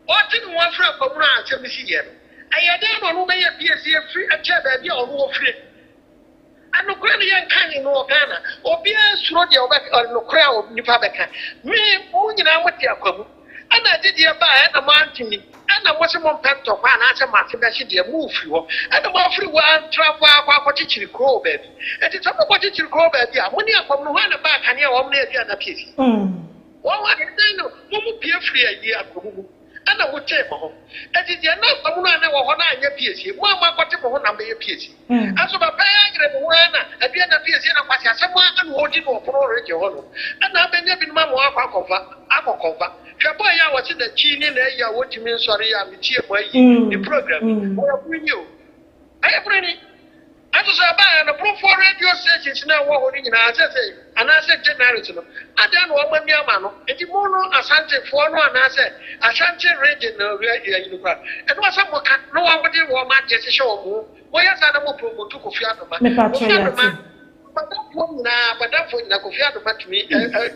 ɔte ne ho afiri akwamu no a asɛm no si yɛ no, ɛyɛ dɛn na ɔno bɛyɛ piesie firi kyɛɛ baabi a ɔno ɔfire? Nokorɛ no yɛnka no wɔ Ghana, obiara suro deɛ ɔbɛ nokorɛ a nipa bɛka. Me, mo nyinaa mote akwamu. Ɛna ɛdedeɛ baeɛ ɛna mo antumi, ɛna mo se mo mpɛ ntɔkwa anaasɛ mo ase bɛhye deɛ, mo refiri hɔ, ɛna mo afiri hɔ ara hɔ ara akɔ akɔkyekyere kuro wɔ baabi. Enti sɛ mo kɔkyekyere kuro wɔ baabi a, mo ne akɔm no, hwan na ɛbaa kane a wɔn ne Aduana pie fie? Wɔn a ɛdan no, mo mo pie firi ayi akɔm mu, ɛna mo tee mo ho. Enti deɛ na akɔm no a na ɛwɔ hɔ no anyɛ piesie, mo a mo akɔte mo ho na mobɛyɛ piesie. Nso papa yi ayere ne ho ara na Aduana piesie na nkwaseasɛm ara na ɔredi no wɔ pono regye hɔ no, ɛna abɛnya binom ama wɔakɔ akɔfa, akɔkɔfa. Hwɛ boy yi a wɔse n'akyi ne n'ayi a wɔntumi nsɔre yi a metie mo ayi ne program yi, ɔyɛ buroni o, ɔyɛ buroni. Nso sɛ ɛbaeɛ no, borofoɔ radio stations no a ɛwɔ hɔ no nyinaa seesei anaasɛ journalist no, adɛn na wɔn ani ama no? Nti mo no Asantefoɔ no anaasɛ Ashanti region no ayi no koraa, ɛno sɛ moka na wɔde wɔn adeɛ hyehyɛ wɔn ho, moyɛ saa na mo promote Kofi Adoma. Mepakyɛ Kofi yɛate. Adoma Abadamfoɔ nyinaa abadamfoɔ nyinaa Kofi Adoma tumi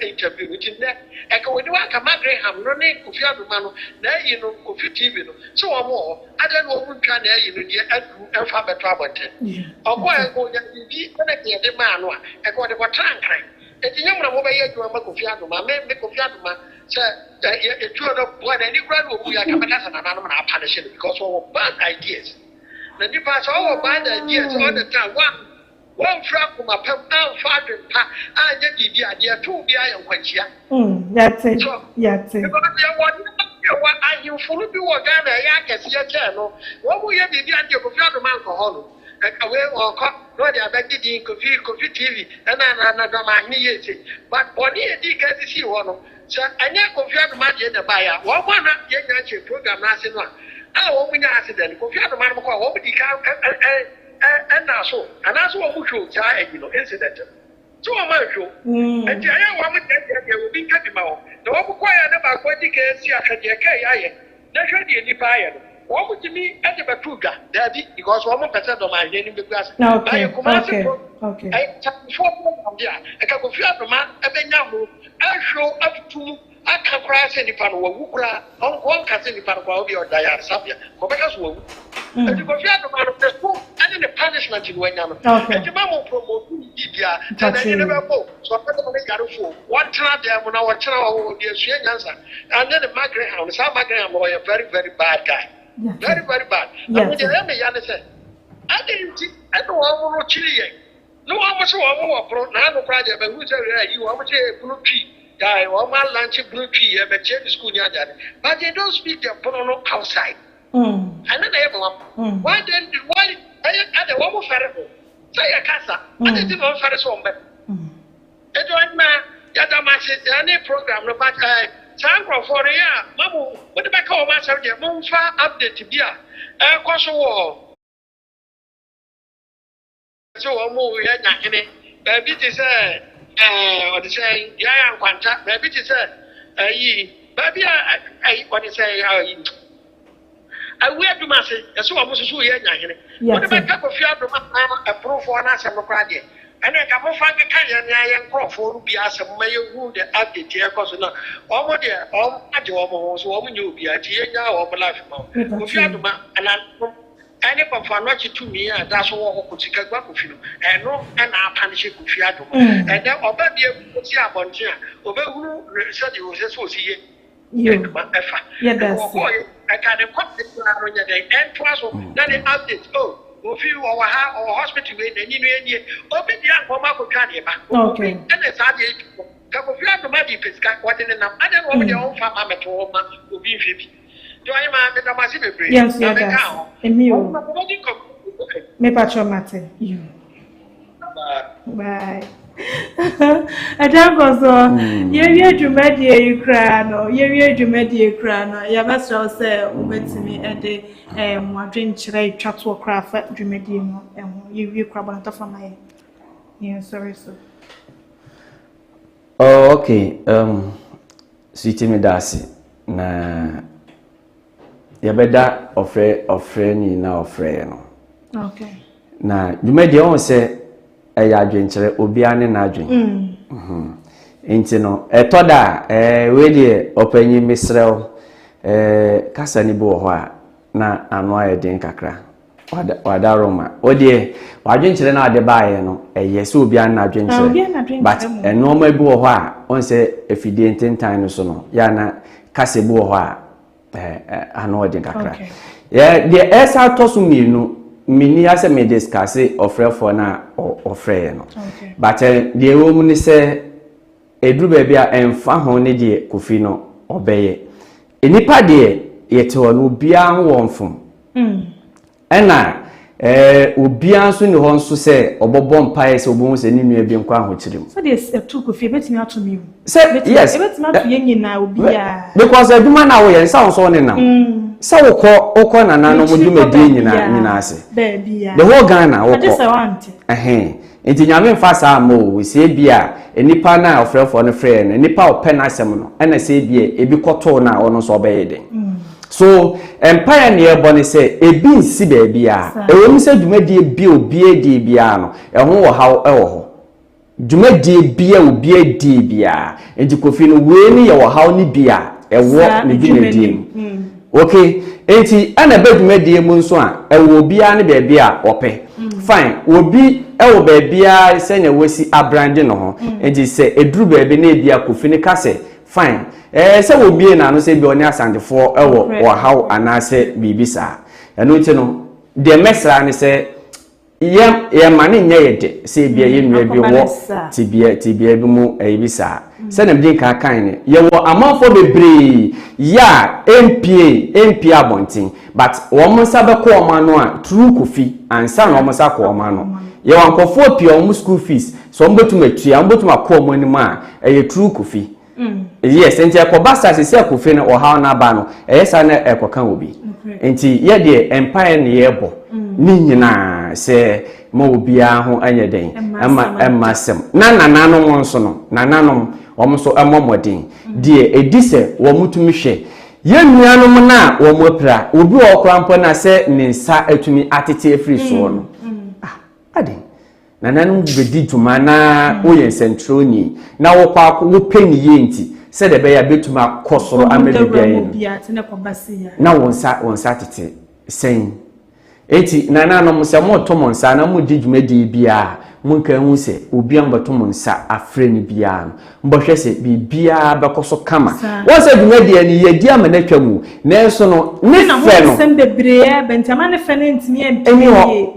interview no nti nnɛ ɛka wɔni hɔ anka Magraham no ne Kofi Adoma no na ayi no Kofi TV no sɛ wɔn wɔ hɔ adɛn na wɔn ntwa na ayi no deɛ aduru ɛmfa mmɛto abɔnten ɔkɔ a ɛka ɔnya biribi ɛna deɛ ɛde maa no a ɛka ɔde kɔtra Nkran nti nyɛ mo na mobɛyɛ adwuma ma Kofi Adoma me me Kofi Adoma sɛ yɛ etuo no boa n'ani koraa na ɔwu yɛ anka mɛka sɛ nananom na apa no hyɛ no because ɔwɔ bad ideas na nipa sɛ ɔwɔ bad ideas all the time one Woamfiri akoma pa mu amfa adwene pa anyɛ biribi a, deɛ ɛto wo biara yɛ nkwanhyia. Mm, yɛate, So, yɛate. because yɛwɔ nneɛma bi a wɔ ahemfo no bi wɔ Ghana a ɛyɛ akɛseɛ kyɛn no. Wɔn yɛ biribi a deɛ Kofi Adoma nkɔ hɔ no. Ɛka wei ɔkɔ na ɔde abɛgye din Kofi Kofi TV ɛna na na Dɔmahene yie sei. But bɔne a ɛdii kan sisii hɔ no, sɛ ɛnyɛ Kofi Adoma deɛ na ɛbaeɛ a, wɔn a na yɛnya nhyɛ program no ase no a, a wɔn nya accident, Kofi Adoma no kɔ a, wɔn dii kan ɛ ɛ ɛ Ɛnna so anaasɛ wɔn hwɛ o saa ayi no incident no sɛ wɔn anhwɛ o nti ɛyɛ a wɔn deɛ deɛ deɛ obi nka bi ma wɔn na wɔn kɔ yɛ ne baako adi kan asi ahwɛ deɛ kaa yi ayɛ na hwɛ deɛ nipa ayɛ no wɔn tumi de bɛto dwa daabi because wɔn mpɛ sɛ dɔm ahwɛ anim bɛgu ase na yɛ Kumasi pro ɛyɛ kyɛnfoɔ program deɛ a ɛka Kofi Adoma ɛbɛnya ho ahwɛ o atutu mu Aka koraa sɛ nipa no wawu koraa ɔnka sɛ nipa no koraa obi a ɔda yaresabea nka ɔbɛka sɛ wawu. Enti Kofi Adoma no ne so ɛne ne punishment no wanya no. Enti ma mo promote ne biribiara sɛ n'ani no bɛbɔ o, sɛ ɔbɛda ne yarefo o, wɔntena dan mu na wɔkyena ɔde asua nyansa ɛne ne Magreham no, saa Magreham no ɔyɛ very very bad guy. Very very bad. Na me deɛ ɛyɛ me ya ne sɛ adɛn nti ɛna wɔn no kyiri yɛn. Ne wɔn se wɔn wɔ pono na ano koraa deɛ mahu sɛ wei ayi wɔn se yɛ pono twi guy wɔn alankye pono twi yɛ bɛkyerɛ ne school ne ade ade but they don't speak the pono no outside ɛno na ɛyɛ me nwanwa why then why ɛyɛ ade wɔn fɛre ho sɛ yɛ kasa ade ti na wɔn fɛre sɛ wɔn bɛ. Enti ɔhemmaa, Yɛda mo ase ɛne program no but ɛɛ saa nkorɔfoɔ no yɛ a ma mo mode bɛka wɔn asɛm deɛ momfa update bi a ɛrekɔ so wɔ sɛ wɔn yɛ nyahene baabi te sɛ ɛɛ ɔde sɛ yɛayɛ nkwanta baabi te sɛ ɛyi baabi a ɛyi ɔde sɛ ɛyi Awi adum ase, yɛse wɔn nso so yɛ nyahene. Mode bɛka Kofi Adom anaa Ɛporofoɔ no asɛm no koraa deɛ, ɛneɛ nka momfa nkeka yɛn ara yɛn nkorɔfoɔ no bi asɛm ma yɛnhu the update ɛrekɔ so na wɔn deɛ wɔn agye wɔn ho so wɔn nyɛ obiara nti yɛnnyaa wɔn life ma wɔn. Kofi Adom anananom ɛne Kɔmfo Anɔkye tumi a ɛda so wɔ hɔ kɔ Sikagua Kofi no, ɛno na apanishe Kofi Adom. Ɛnɛ ɔba bi si abɔnten a, ɔbɛhunu sɛdeɛ ɔsɛ sɛ ɔsi yɛ. Yo, adwuma ɛfa. Yɛda Ɛna ase. wɔkɔɔ yɛ ɛka ne nkɔmhyɛ koraa no nyɛ dɛn ɛntoa so na ne update oh ofi ɔwɔ ha ɔwɔ hospital wei n'ani no ɛnie obi deɛ anka ɔmo akɔtwa ne ba Okay. obi ɛna saa deɛ yi ka Kofi Adoma de pɛ sika wɔde ne nam adɛn na wɔn deɛ wɔmfa ma mɛto hɔ ma obi nhwɛ bi nti ɔyɛ ma meda mo ase bebree Yɛn nso na yɛda meka ase. ho Emi o. ɔmo na mobɛdi nkɔmmɔ okay. Mepakyɛw mate. Yo. Bye. Bye. Ɛda nkɔ so. Yɛwie dwumadie yi koraa no, yɛwie dwumadie koraa no, yɛbɛsrɛ wo sɛ wobɛtumi de eh, mo adwenkyerɛ twa toɔ koraa fa dwumadie no ho. Yɛwie koraa bɔ no tɔfa ma yɛn. Yɛn sɔre so. Oh, okay. Sweetie me da ase. Na yɛbɛda ɔfrɛ ɔfrɛni na ɔfrɛɛ no. Okay. Na dwumadie ɔhu sɛ ɛyɛ adwenkyerɛ obiara ne n'adwen. Mm. Nti no ɛtɔ da a ɛɛ wei deɛ ɔpanyin mesrɛ wo ɛɛ kasa no bi wɔ hɔ a na ano ayɛ den kakra. Wada wada Roma. Wo deɛ w'adwenkyerɛ no a ɔde baeɛ no ɛyɛ sɛ obiara ne n'adwenkyerɛ. But nneɛma bi wɔ hɔ a ɔn sɛ afidie ntentan no so no yɛ a na kasa bi wɔ hɔ a ano ɔden kakra. Yɛ deɛ ɛsa atɔ so mmienu menni ha sɛ me discuss ɔfrɛfoɔ no a ɔfrɛeɛ no. But deɛ ɛwɔ mu ne sɛ ɛduru baabi a ɛmfa ho ne deɛ Kofi no ɔbɛyɛ. Nnipa deɛ yɛte hɔ no obiara ho wɔ mfom. Ɛna eh, obiara nso nni hɔ nso sɛ ɔbɔbɔ mpaeɛ sɛ ɔbɛhu sɛ ne nua bi nkɔ ahokyere mu. Sɛdeɛ ɛto Kofi, ɛbɛtumi ato me o. Sɛ, yes. Ɛbɛtumi ato yɛn nyinaa, obiara. Because adwuma no a woyɛ no, sɛ wo nso wo nenam. Sɛ wokɔ, wokɔ nananom dwumadie nyinaa, nyinaa ase. Baabiara. The whole Ghana wokɔ. Agye sɛ woante. Ɛhɛn. Nti Nyame mfa saa mma o, sɛ ebia nipa no a ɔfrɛfoɔ no frɛɛ no, nipa a ɔpɛ n'asɛm no, ɛna sɛ ebia ebi kɔtoo no a ɔno nso ɔbɛyɛ dɛn? So mpaeɛ na yɛbɔ ne sɛ ebi nsi baabiara. Ɛwɔ mu sɛ dwumadie bi a obiara die biara no, ɛho wɔ haw wɔ hɔ. Dwumadie bi a obiara die biara. Nti Kofi no, wei no yɛ ɔhaw no bi a ɛwɔ ne dwumadie mu. Okay, nti ɛna ɛba dwumadie mu nso a, ɛwɔ obiara ne baabi a ɔpɛ. Fine, obi ɛwɔ baabiara sɛnea wasi abrande ne ho. Nti sɛ ɛduru baabi na ebi a Kofi no ka sɛ, fine, ɛɛ sɛ wɔbie n'ano sɛ ebi ɔne Asantefoɔ ɛwɔ ɔhaw anaasɛ biribi saa. Ɛno nti no, deɛ mɛsra ne sɛ, Yɛ yɛmma no nyɛ yɛ dɛ sɛ ebia yɛn nua bi wɔ tebea tebea bi mu ɛyɛ bi saa. Sɛnea mede nkan kae no, yɛwɔ amanfoɔ bebree yɛ a ɛmpie ɛmpie abɔnten but wɔn nsa bɛkɔ wɔn ano a through Kofi ansa na wɔn nsa akɔ wɔn ano. Yɛwɔ nkurɔfoɔ pii a wɔn school fees sɛ wɔbɛtumi atua wɔbɛtumi akɔ wɔn anim a ɛyɛ through Kofi. Yes, nti ɛkɔba saa sisi a Kofi no ɔhaw no aba no, ɛyɛ saa na ɛkɔka obi. Nti yɛ deɛ mpaeɛ na yɛbɔ ne nyinaa sɛ ma obiara ho nyɛ den, ɛma ɛma asɛm. Na nananom nso no, nananom wɔn nso mmɔ mmɔden. Deɛ ɛdi sɛ wɔn tumi hwɛ yɛn nuanom no a wɔn apira, obi wɔ hɔ koraa mpo no a sɛ ne nsa atumi atete afiri soɔ no, ah, adɛn? Nananom bɛdi dwuma na woyɛ nsɛntwerɛni na wokɔ akɔ wopɛ ne yie nti sɛdeɛ ɛbɛyɛ a bɛtumi akɔ soro ama biribi ayɛ no na wo nsa wo nsa tete sɛn enti nananom sɛ moto mo nsa na modi dwumadie biara monka hu sɛ obi a mobɛto mo nsa afrɛ no biara no mobɛhwɛ sɛ biribiara bɛkɔ so kama wɔn sɛ dwumadie no yɛdi ama no atwa mu nanso no ne fɛ no ɛni hɔ.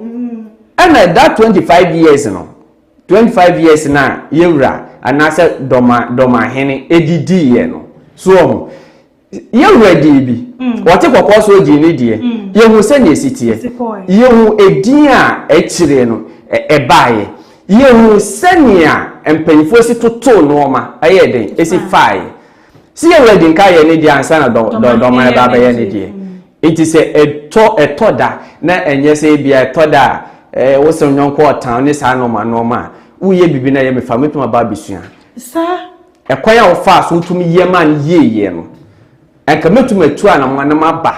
Ɛna that 25 years no, 25 years no a yɛwura anaasɛ dɔma dɔmahene ɛdi diiɛ no, so ɔho, yɛwura dii bi, ɔte kɔkɔɔ so ɔdii ne deɛ, yɛhu sɛnea ɛsi teɛ, yɛhu ɛdin a akyire no ɛbaeɛ, yɛhu sɛnea mpanyinfoɔ si totoo nnoɔma ɛyɛɛ den ɛsi faeɛ. Sɛ yɛwura di nka yɛ ne deɛ ansa na dɔ dɔ dɔman ɛba abɛyɛ ne deɛ. Nti sɛ ɛtɔ ɛtɔ da na ɛnyɛ sɛ ebia ɛtɔ da a ɛɛ wo sɛ nyɔnko ɔtan ne saa nnoɔma nnoɔma a woyɛ biribi na ɛyɛ me fa mɛtumi aba abɛsua. Saa. Ɛkwan a wofaa so wotumi yɛ maa no yieeɛ no. Anka mɛtumi atu anamɔ na maba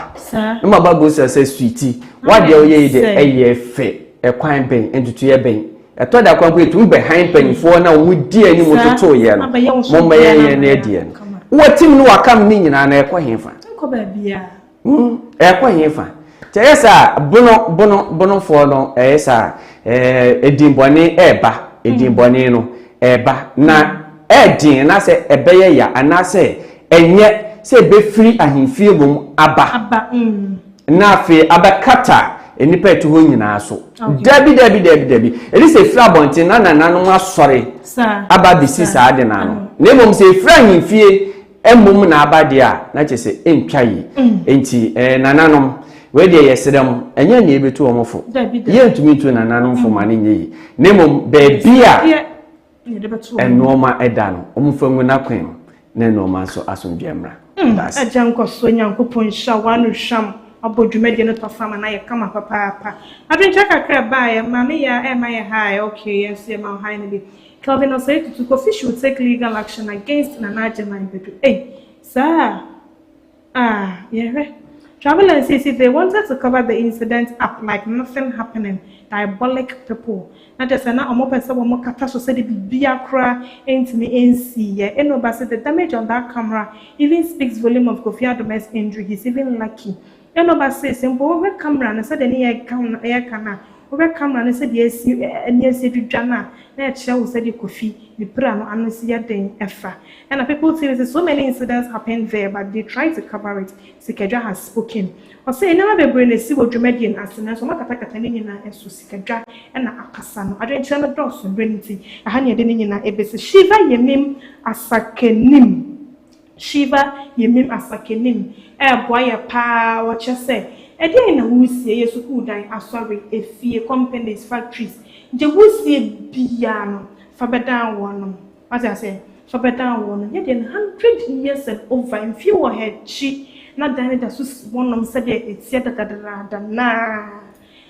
na maba abisa sɛ sweetie w'adeɛ woyɛ yi deɛ ɛyɛ fɛ ɛkwan bɛn ntutuiɛ bɛn ɛtɔ da koraa mpo yɛtumi bɛhan mpanimfoɔ na wɔn di anim totoeɛ no mommɛyɛ yɛn ne adeɛ no wɔtim no wakam ne nyinaa na ɛkɔ hefa ɛkɔ hefa nti ɛyɛ saa bono bono bonofoɔ no ɛyɛ saa ɛɛ edinbɔne ɛɛba edinbɔne no ɛɛba na ɛɛden anaasɛ ɛbɛyɛ ya anaasɛ Ɛnyɛ sɛ ɛbɛfiri ahemfie mmom aba, na afei abɛkata nnipa a ɛte hɔ nyinaa so. Dabi, dabi, dabi, dabi. Ɛne sɛ ɛfiri abɔnten na nananom asɔre aba abɛsi saa ade no ano. Na mmom sɛ ɛfiri ahemfie mmom na aba deɛ a, na kyerɛ sɛ ɛntwa yie. Enti eh, nananom, wei deɛ yɛsrɛ mo, ɛnyɛ nea yɛbɛtu wɔn fo. Yɛntumi ntu nananom fo ma no nyɛ yie. Na mmom baabi a Nnoɔma da no, wɔmfa ngu n'akwan mu, na nnoɔma nso asomdwoeɛ mmra. Meda ase. Agya nkɔsoɔ Nyankopɔn nhyira wo ano hwam wabɔ dwumadie no tɔfa ama no ayɛ kama papaapa Adwenkyerɛ kakra ɛbaeɛ Maame Yaa ɛɛma yɛ high ok yɛn nso yɛma wo high no bi Kelvin Osei Tutu Kofi should take legal action against Nana Agyeman Badu ei saa Ah yɛhwɛ. Travel and see they wanted to cover the incident up like nothing happening diabolic people na kyerɛ sɛ na ɔmo pɛ sɛ wɔn kata so sɛdeɛ biribiara koraa ntumi nsiiɛ Enoba se the damage on that camera even speaks volume of Kofi Adomah's injury he's even lucky Enoba se sɛ mpo wohwɛ camera no sɛdeɛ ne yɛka no yɛka no a wohwɛ camera no sɛdeɛ asi ani asi adwidwa no a na ɛkyerɛ wo sɛdeɛ Kofi ne pira no ano si yɛ den fa Ɛna people tv se so many incidents happened there but they try to cover it, Sikadwa has spoken. Ɔse nneɛma bebree na esi wɔ dwumadie no ase nanso wɔakatakata ne nyinaa so, Sikadwa na akasa no. Adwenkyerɛ no dɔɔso berɛ no nti ɛha na yɛde ne nyinaa ɛbɛsi. Shiva Yemim Asakanim Shiva Yemim Asakanim ɛreboa yɛ paa ɔkyerɛ sɛ ɛdeɛn na woresie, ɛyɛ sukuu dan, asɔre, efie, companies, factories, deɛ woresie biara no fa bɛdan wɔnom. Wate aseɛ? Fa bɛdan wɔn no, yɛ deɛ no hundred years and over, mfie wɔ ha akyi, na dan no da so si hɔnom sɛdeɛ ɛteɛ dadadadaada no ara,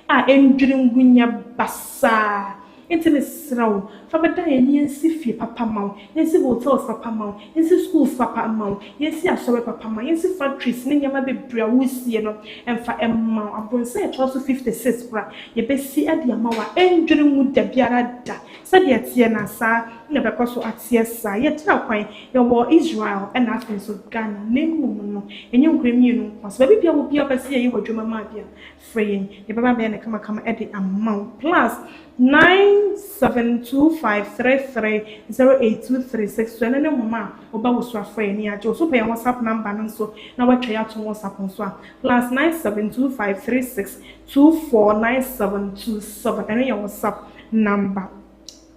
a ɛndwiri ngu nyɛ basaa. Enti mesrɛ wo, fa bɛdan yɛn na yɛnsi fie papa mma wo, yɛnsi hotels papa mma wo, yɛnsi schools papa mma wo, yɛnsi asɔre papa mma wo, yɛnsi factories ne nneɛma bebree a woresie no mfa mma wo. Abrɔnsan a ɛtoa so 56 koraa, yɛbɛsi de ama wo a ɛndwiri ngu da biara da. Sɛdeɛ ɛteɛ no a, saa na ɛbɛkɔ so ateɛ saa. Yɛkyerɛ kwan, yɛwɔ Israel ɛna afei nso Ghana, na mmom no, ɛnyɛ nkuro mmienu nko ara. So baabi biara wɔ biara wopɛ sɛ yɛyɛ w'adwuma ma bi a, frɛ yɛn, yɛbɛba abɛyɛ no kamakama de ama wo. Plus 9725330823 so ɛno ne nhoma a woba wo so afrɛ yɛn na yɛagye wo. So wopɛ yɛn WhatsApp number no nso na woatwa yɛn ato WhatsApp nso a, plus 972536249727 ɛno yɛ WhatsApp number.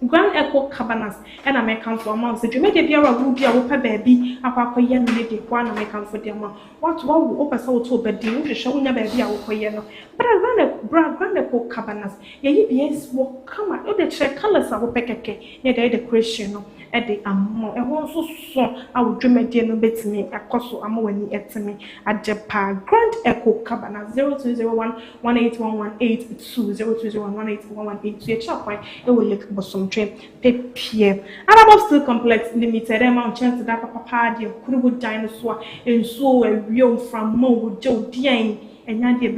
Grand Echo Cabanas na mekamfo ama wo. Sɛ dwumadie biara a woredi a wopɛ baabi akɔ akɔyɛ no ne deɛ, hɔ ara na mekamfo de ama wo. Woato awo, wopɛ sɛ woto wo ba din, wohwehwɛ wonya baabi a wokɔyɛ no, bra Grand Echo, bra Grand Echo Cabanas. Yɛayi bi asi hɔ kama, wode kyerɛ colours a wopɛ kɛkɛ na yɛde ayɛ decoration no de ama wo. Ɛhɔ nso so a wo dwumadie no bɛtumi akɔ so ama w'ani atumi agye paa. Grand Echo Cabanas, 0201 181182 0201 181182 Yɛkyerɛ kwan wɔ Lake Bosomtwe Pepeɛ Arabov Steel Complex Limited ɛma wo nkyɛnsedan papapaa deɛ kuru wo dan no so a nsuo awia o mframa o ogya o deɛn ɛnyɛ adeɛ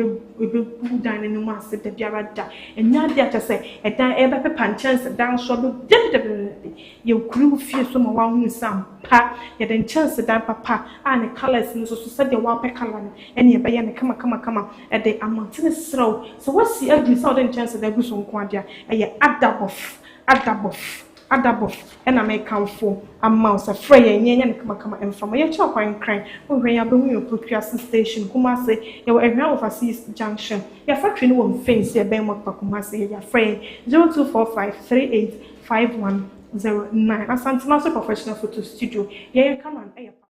ɛbɛgu wo dan no anim ase da biara da ɛnyɛ adeɛ a kyerɛ sɛ ɛdan ɛbɛpepa nkyɛnsedan so abɛ dabi dabi dabi yɛkuru wo fie so ma woahunu sɛ ampa yɛde nkyɛnsedan papa a ne colours no nso so sɛdeɛ woapɛ colour no ɛne ɛbɛyɛ no kama kama kama de ama. Nti mesrɛ wo, sɛ woasi aduru sɛ wode nkyɛnsedan agu so nko ara deɛ a, ɛyɛ Adabɔf, Adabɔf, Adabɔf na mekamfo ama wo sɛ frɛ yɛn na yɛnyɛ no kamakama mfa ma. Yɛkyerɛ kwan Nkran, wohwɛ yɛn a wobɛhu yɛn wɔ Pokuase Station, Kumasi, yɛwɔ Ahwea Overseas Junction. Yɛn factory no wɔ Mfensi, ɛbɛn Mokpa, Kumasi. Yɛyɛ a frɛ yɛn 0245 38 5109. Asantemaso Professional Photo Studio, yɛn camera no yɛ papa.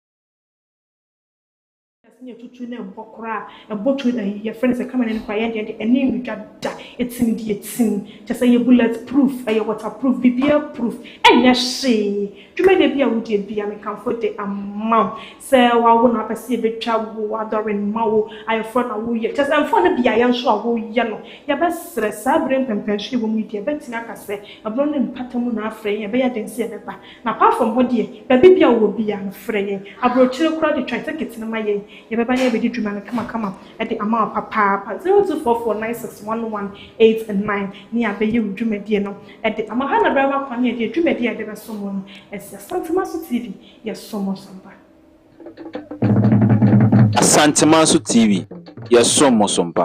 Ne yɛtutu na ɛbɔ koraa a, ɛbɔ tu ayi yɛfrɛ no sɛ camera no koraa yɛn deɛ deɛ ɛne nwidwa da, ɛtim deɛ ɛtim, kyɛ sɛ ɛyɛ bullet proof, ɛyɛ water proof, biribiara proof, ɛnyɛ hwee. Dwumadie bi a wodie bia mekamfo de ama wo sɛ wawo na apɛ sɛ yɛbɛtwa wo adɔre ma wo, ayeforɔ na woyɛ, kyɛ sɛ mfa no beaeɛ nso a woyɛ no, yɛbɛsrɛ saa bere mpɛmpɛnso yɛwɔ mu yi deɛ ɛbɛtumi aka sɛ ɛborɔ ne mpata mu na afrɛ yɛn, ɛbɛyɛ den sɛ yɛbɛba. Na apart from hɔ deɛ, baabi bia wowɔ bia no frɛ yɛn. Aburokyire koraa de twa ticket no ma yɛn, yɛbɛba na yɛabɛdi dwuma no kamakama de ama wo papaapa. 0244961189 ne yɛabɛyɛ wo dwumadie no de ama. Ha na berɛ kwan ne yɛde dwumadie a yɛde bɛsom wo no asi. Asantemanso TV, yɛsom wo so mpa. Asantemanso TV, yɛsom mo so mpa.